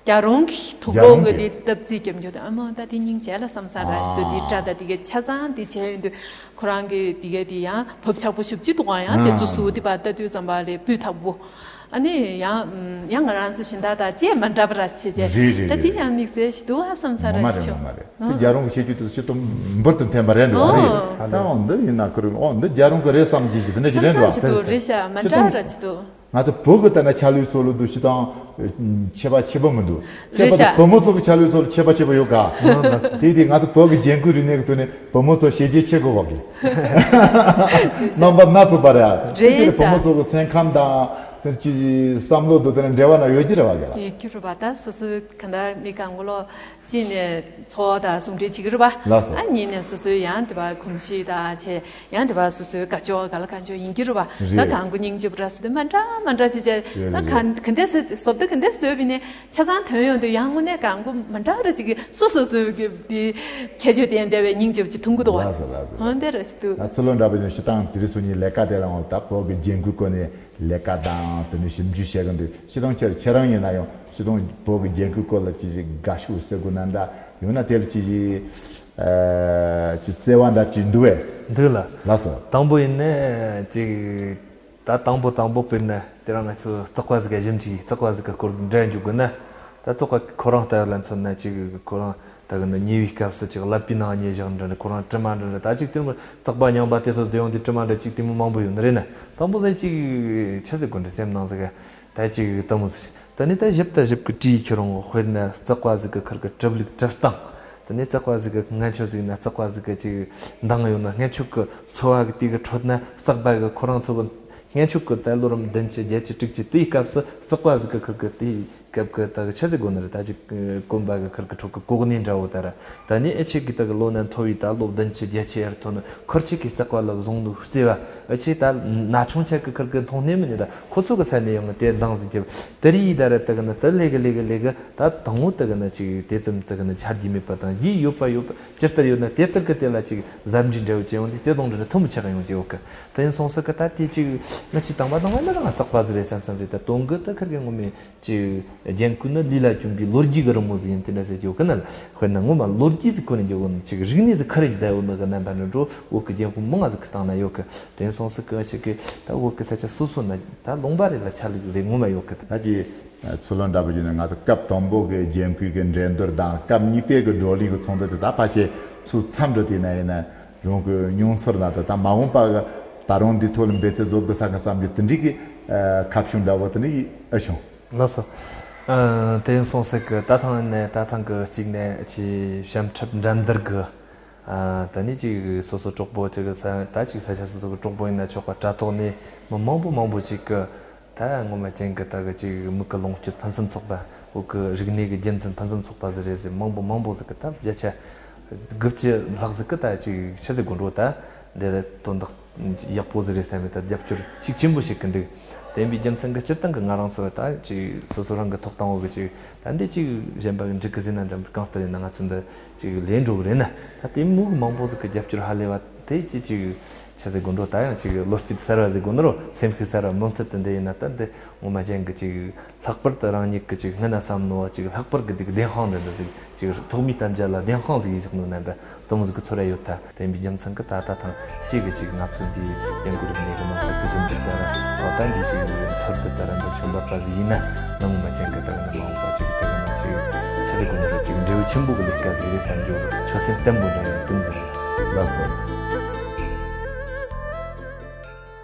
རྒྱ་རོང་གི་དུག་རྒྱ་རོང་ལོག་གི་གི་དེ་སྟབས་རྩིས་རྒྱབ་རྒྱུ་དེ་ཨ་མ་ད་དེ་སྙིང་རྗེ་ལ་བསམ་ས་ར་ཞིག་ཏུ་དེ་སྐྲ་ད་དེ་གའི་ཆ་ཚང་དེ་བྱས་ཡོང་དུས་ཁོ་རང་གི་དེ་གའི་དེ་ཡང་བབ་ཆགས་པོ་ཞུ་ཅི་འདུག་ཨང་། ཡང་དེ་ཚོ་ཟུག་དེ་བ་ལྟ་དུས་ཙམ་པ་ལས་སྤུས་དག་པོ། ཨ་ནི་ཡང་ཡང་ང་རང་ཚོ་གཞན་དག་དང་ཅེས་མ་འདྲ་བ་ར་བྱེད་ཅེས་རེད་རེད་ད་དེ་རེད། ཡང་དམིགས་བསལ་ཞིག་འདུག་ཨ་བསམ་ས་ར་ངོ་མ་ཞིག་རེད་ཆོག་ངོ་མ་རེད། དེ་རྒྱ་རོང་གི་བཤད་རྒྱུ་དེ་ཚོ་ཅི་ཏུ་འབུར་དུ་འཐེན་པ་རེད་འདུག་ཨ་རེད། ཨོ། ད་འོ་འདི་ཡིན་ན་ཁུ་རུ་ཨོ་འདི་རྒྱ་རོང་གི་རེད་བསམ་གྱི་ཞིག་དེ་འདྲ་ཞིག་རེད་འདུག་བསམ་བསམ་ཅི་འདུག་རེད་ཤག་མ་འདྲ་ར་ཅི་འདུག་ང་ཚོ་བོད་ཀྱི་ལྟ་ན་ཆ་ལུགས་ཚོ་ལུགས་འདུ་ཤི་དང་ཁྱད་པར་ཆེ་པོ་མི་འདུག་རེད་ཤག་ཁྱད་པར་དུ་བུ་མོ་ཚོ་གི་ཆ་ལུགས་ཚོ་ལ་ཁྱད་པར་ཆེ་པོ་ཡོད་ག་དེ་དེ་ང་ཚོ་བོད་ཀྱི་རྒྱན་གོས་རིག་གནས་ཀྱི་ཐོག་ནས་བུ་མོ་ཚོ་ཞེ་རྒྱས་ཆེ་གོ་བ་གི་རྣམ་པ་སྣ་ཚོགས་པ་རེད། རེད་དེ་བུ་མོ་ཤག་ཚོ་གི་སེམས་ཁམས་དང་དེ་ཅི་བསམ་བློ་དུ་དེ་ནས་འབྲེལ་བ་ན་ཡོད་ཀྱི་རེད་བ་ག་ལ། ཡོད་ཀྱི་རེད་བ། ད་སོ་སོའི་ག་འདྲ་མི་གང་གོ་ལོ། གཅིག་ནས་འཚོ་བ་དང་ཟུང་འབྲེལ་བྱེད་ཀྱི་རེད་པ། ལགས་སོ། ཨ་གཉིས་ནས་སོ་སོའི་ཡང་དེ་བ་གོམས་གཤིས་དང་བྱས་ཡང་དེ་བ་སོ་སོའི་དགའ་ཕྱོགས་ག་ལ་གང་ཕྱོགས་ཡིན་གྱི་རེད་པ། ད་རེད། གང་གོ་སྙིང་རྗེ་པོ་ར་སོ་དེ་མ་འདྲ་མ་འདྲ་བྱས་བྱས་རེད་ད་རེད་ག་ག་འདྲས་སེ་བཟོ་ལྟ་ག་འདྲས་བཟོས་པ་ཡིན་ནའི་ཆ་ཚང་ཐོན་ཡོང་དུས་ཡང་དངོས་གནས་གང་གོ་མ་འདྲ་ར་ཅིག་གི་སོ་སོ་སོའི་གི་དེ་ཁྱད་ཆོས་ལྡན་བསྡད་པའི་སྙིང་རྗེ་པོ་ཅིག་མཐོང་གི་འདུག་བ། ལགས་སོ་ལགས་སོ། འོ་འདྲ་ར་ཞིག་འདུག་ང་ཚོ་ལོ་འདྲ་པོ་ཡིན་ན་སྤྱིར་བཏང་དེ་རིང་སང་ཉིན་ལས་ཀ་དེ་ལའང་ད་བོད་ཀྱི་རྒྱན་གོས་བཀོལ་ནས། ལས་ཀ་དང་དེ་ནས་ཞིབ་འཇུག་བྱེད་གི་འདུག་སྤྱིར་བཏང་ཁྱེད་ཁྱེད་རང་ཡིན་ན་ཡང་སྤྱིར་བཏང་བོད་ཀྱི་རྒྱན་གོས་སྐོར་ལ་ཅི་ཞིག་དགའ་ཤོས་ཟེར་དགོས་ན་འདྲ་ཡང་ན་དེ་ལ་ཅི་ཞིག་ཨ་ཅི་བརྩེ་བ་འདྲ་ཅིག་འདུག་བས། འདུག་ལ། ལགས་སོ། དང་པོ་ཡིན་ན་ཅིག་ད་དང་པོ་དང་པོ་དཔེར་ན་དེ་རིང་ང་ཚོ་བཙོག་པ་ཟིག་ག་ཞིབ་འཇུག་བཙོག་པ་ཟིག་ག་སྐོར་འདྲ་འཇུག་དགོས་ན་ད་བཙོག་པ་ཁོ་རང་ལྟ་བུ་ལ་མཚོན་ན་ཅིག་ཁོ་རང་། ད་གི་ནི་ཉེ་བའི་སྐབས་སུ་ཅིག་ཀླད་པའི་ནང་ཉེ་བཞག་འདྲ་འདྲ་ཁོ་རང་དྲི་མ་འདྲ་འདྲ་ད་ཅིག་དེ་མོ་བཙོག་པ་རྙིང་པ་དེ་ཚོ་བསྡུ་ཡོང་དུས་དྲི་མ་འདྲ་ཅིག་དེ་མོ་མང་པོ་ཡོད་ནི་རེད་ན། དང་པོ་ཟེར་ཅིག་ཆི་ཟེར་དགོས་འདྲ་སེམས་ནང་ཟིག་ད་ཅིག་དེ་མོ་ཟེར་ད་ནི་ད་ཞིབ་ད་ཞིབ་གི་བྲིས་ཁྱོད་རང་དཔེར་ན་བཙོག་པ་ཟིག་གི་ཁུར་གི་གྲུབ་ལུགས་གྲུབ་སྟངས་ད་ནི་བཙོག་པ་ཟིག་གི་ངན་ཆོས་ཟིག་ན་བཙོག་པ་ཟིག་གི་ཅིག་འདང་ཡོད་ན་ངན་ཆོས་གི་འཚོ་བ་གི་དེ་གི་ཁྲོད་ན་བཙོག་པ་གི་ཁོ་རང་ཚོ་གི་ངན་ཆོས་གི་ད་ལོ་རིམ་བདུན་ཅུ་བརྒྱད་ཅུ་དྲུག་ཅུ་དེའི་སྐབས་སུ་བཙོག་པ་ཟིག་གི་ཁུར་གི་དེ། སྐབས་ཀྱི་ད་གི་ཆི་ཟིག་དགོས་ནི་རེད་ད་ཅིག་གོམ་པ་གི་ཁུར་གི་ཁྲོད་གི་གོ་གནས་འདྲ་བོ་ད་ར། ད་ནི་ཨེ་ཆེ་གི་ད་གི་ལོ་ན་མཐོ་བའི་ད་ལོ་བདུན་ཅུ་བརྒྱད་ཅུ་ཡར་ཐོན་ནི་ཁུར་ཆེ་གི་བཙོག་པ་ལ་བཟུང་ནི་བརྩེ་བ་ཨེ་ཆེ་ད་ན་ཆུང་ཆ་གི་ཁུར་གི་མཐོང་སྣེ་མི་ནི་ད་ཁོ་ཚོ་གི་ས་ནས་ཡོང་ནི་དེ་འདང་ཟིག་རྒྱབ་དེ་རི་ཡི་ད་ར་ད་གི་ནི་ད་ལེ་གི་ལེ་གི་ལེ་གི་ད་དང་བོ་ད་གི་ནི་ཅིག་དེ་ཙམ་ད་གི་ནི་ཆ་རྒྱུས་མེད་པ་དང་རྒྱུས་ཡོད་པ་ཡོད་པ་ཇི་ལྟར་ཡོད་ན་དེ་ལྟར་གི་དེ་ལ་ཅིག་གཟབ་འཇུག་འདྲ་བོ་ཅིག་ཡོང་དུས་བརྩེ་དུང་འདྲ་ནི་ཐུན་མོང་ཆེ་གི་ཡོང་གི་ཡོད་གི་དེ་ཡིན་སོང་ས་གི་ད་དེ་ཅིག་ང་ཅིག་དང་པ་དང་པ་ནི་རང་བཙོག་པ་ཟིག་རེད་བསམ་བསམ་རེད་ད་དོན་གི་ད་ཁུར་གི་ངོ་མས། ཅིག་རྒྱན་གོས་ནི་ལུས་ལ་གྱོན་པའི་ལོ་རྒྱུས་ཀྱི་རི་མོ་ཟིག་ཡིན་དེ་འདྲ་ཟེར་གྱི་ཡོད་གི་ན་ལ། དཔེར་ན་ངོ་མ་ལོ་རྒྱུས་ཟིག་ཁོ་ནས་འཇོག་གོ་ནི་ཅིག་རིག་གནས་ཟིག་ཁ་རེ་བསྡད་ཡོད་ནི་གི་རྣམ་པ་འདྲ་འགྲོ་བོད་ཀྱི་རྒྱན་གོས་མང་ང་ཟིག་གི་སྟེང་ན་ཡོད་གི་དེ་སོང་ཟིག་གི་ཅིག་གི་ད་བོད་ཀྱི་ས་ཆ་སོ་སོ་ན་ད་ལུང་པ་རེ་ལ་ཆ་ལུགས་རེ་ངོ་མ་ཡོད་གི་ད་ཅི་ཚུལ་ལོ་འདྲ་པོ་བརྒྱུད་ནས་ང་ཚོ་སྐབས་དང་པོ་གི་རྒྱན་གོས་ཀྱི་འགྲན་བསྡུར་དང་སྐབས་གཉིས་པའི་གི་བགྲོ་གླེང་གི་ཚོགས་འདུ་དེ་ད་ཕལ་ཆེར་ཚུལ་མཚམས་འགྲོ་དེ་ན་ཡིན་ན་རང་གི་མྱོང་ཚོར་ན་ད་ད་མ་འོངས་པ་གི་ད་རུང་འདི་ཐོག་ལ་འབད་བརྩོན་བཟོ་དགོས་ས་གི་བསམ་རྒྱུ་དེ་འདྲའི་གི་ཁ་ཕྱོགས་འདྲ་བོ་དེ་འདྲའི་ཨེ་བྱུང་། ལགས་སོ། ཨ། དེ་ཡིན་སོང་ཟིག་གི་ད་ཐེངས་ནས་ད་ཐེངས་གི་གཅིག་ནས་ཅི་བྱམས་ཁྲབ་འགྲན་བསྡུར་གི་ཨ། ད་ནི་ཅིག་སོ་སོ་གྲོགས་པོ་ཅིག་གི་ས་ད་ཅིག་ས་ཆ་སོ་སོ་གི་གྲོགས་པོ་ཡིན་ན་ཆོག་པ་དྲ་ཐོག་ནས་མི་མང་པོ་མང་པོ་ཅིག་གི་ད་ངོ་མ་ཅན་གི་ད་གི་ཅིག་མིག་གི་ལོངས་སྤྱོད་ཕུན་སུམ་ཚོགས་པ་བོད་གི་རིག་གནས་གི་རྒྱུ་མཚན་ཕུན་སུམ་ཚོགས་པ་ཟིག་རེད་ཟེར་མང་པོ་མང་པོ་ཟིག་གི་ད་བརྒྱ་ཆ་དགུ་བཅུ་ལྷག་ཟིག་གི་ད་ཅིག་ཆི་ཟིག་དགོས་འགྲོ་ད་འདི་རེད་དོན་དག་ཡག་པོ་ཟིག་རེད་བསམ་མེད་ད་རྒྱབ་སྐྱོར་ཤུགས་ཆེན་པོ་བྱེད་ཀྱི་འདུག་དེ་ཡིན་པའི་རྒྱུ་མཚན་གྱིས་སྤྱིར་བཏང་གི་ང་རང་ཚོ་ད་ཅིག་སོ་སོ་རང་གི་ཐོབ་ཐང་འོག་གི་ཅིག་ད་འདི་ཅིག་གཞན་པ་གི་འགྲིག་གི་ཟེར་ན་འདྲ་གང་ལྟར་ཡིན་ན་ང་ཚོ་འདི་ཅིག་ལས་འགྲོ་གི་རེད་ན་ད་དེ་མོ་གི་མང་པོ་ཟིག་གི་རྒྱབ་སྐྱོར་ཧ་ལས་པ་དེ་ཅི་ཅིག་ཆི་ཟེར་དགོས་འགྲོ་ད་ཡང་ཅིག་བློ་སྐྱིད་གསར་བ་ཟེར་དགོས་ནི་རོ་སེམས་ཤུགས་གསར་བ་མུ་མཐུད་དུ་འདི་ཡིན་ན་ད་འདི་ངོ་མ་ཅན་གི་ཅིག་ལྷག་པར་དུ་རང་ཉིད་ཀྱི་ཅིག་སྔ་ན་བསམ་ནོ་ཅིག་ལྷག་པར་གི་དེ་གི་བདེན་དཔང་འདི་འདྲ་ཟིག་ཅིག་ཐོག་མའི་གཏམ་རྒྱུད་ལ་བདེན་དཔང་ཟིག་ཡིན་ཟིག་ནོ་རྣམ་པ་དེ་མོ་ཟིག་གི་ཚོར་ཡ་ཡོད་ད། དེ་ཡིན་པའི་རྒྱུ་མཚན་གི་ད་ད་ཐེངས་ཤེས་གི་ཅིག་ང་ཚོ་འདི་རྒྱན་གོས་རིག་གནས་གི་ནང་ཚགས་གི་ཞིབ་འཇུག་ད་ར་འོ་ད་འདི་ཅིག་ ཐུར་དུ་ད་ར་འདི་ཆོ་འབབ་པ་ཟིག་ཡིན་ན་ནང་མི་ཅན་གི་ད་ག་ན་མ་འོངས་པ་ཅིག་ད་ག་ན་ཅིག་ཆི་ཟིག་གོ་ནི་རེད། ཅིག་འབྲས་བུ་ཆེན་པོ་གི་ལས་ཀ་ཟིག་རེད་བསམ་རྒྱུ་ཆོད་སེམས་བརྟན་པོ་འདྲ་ཡིན་དུམ་ཟིག་རེད། ལགས་སོ།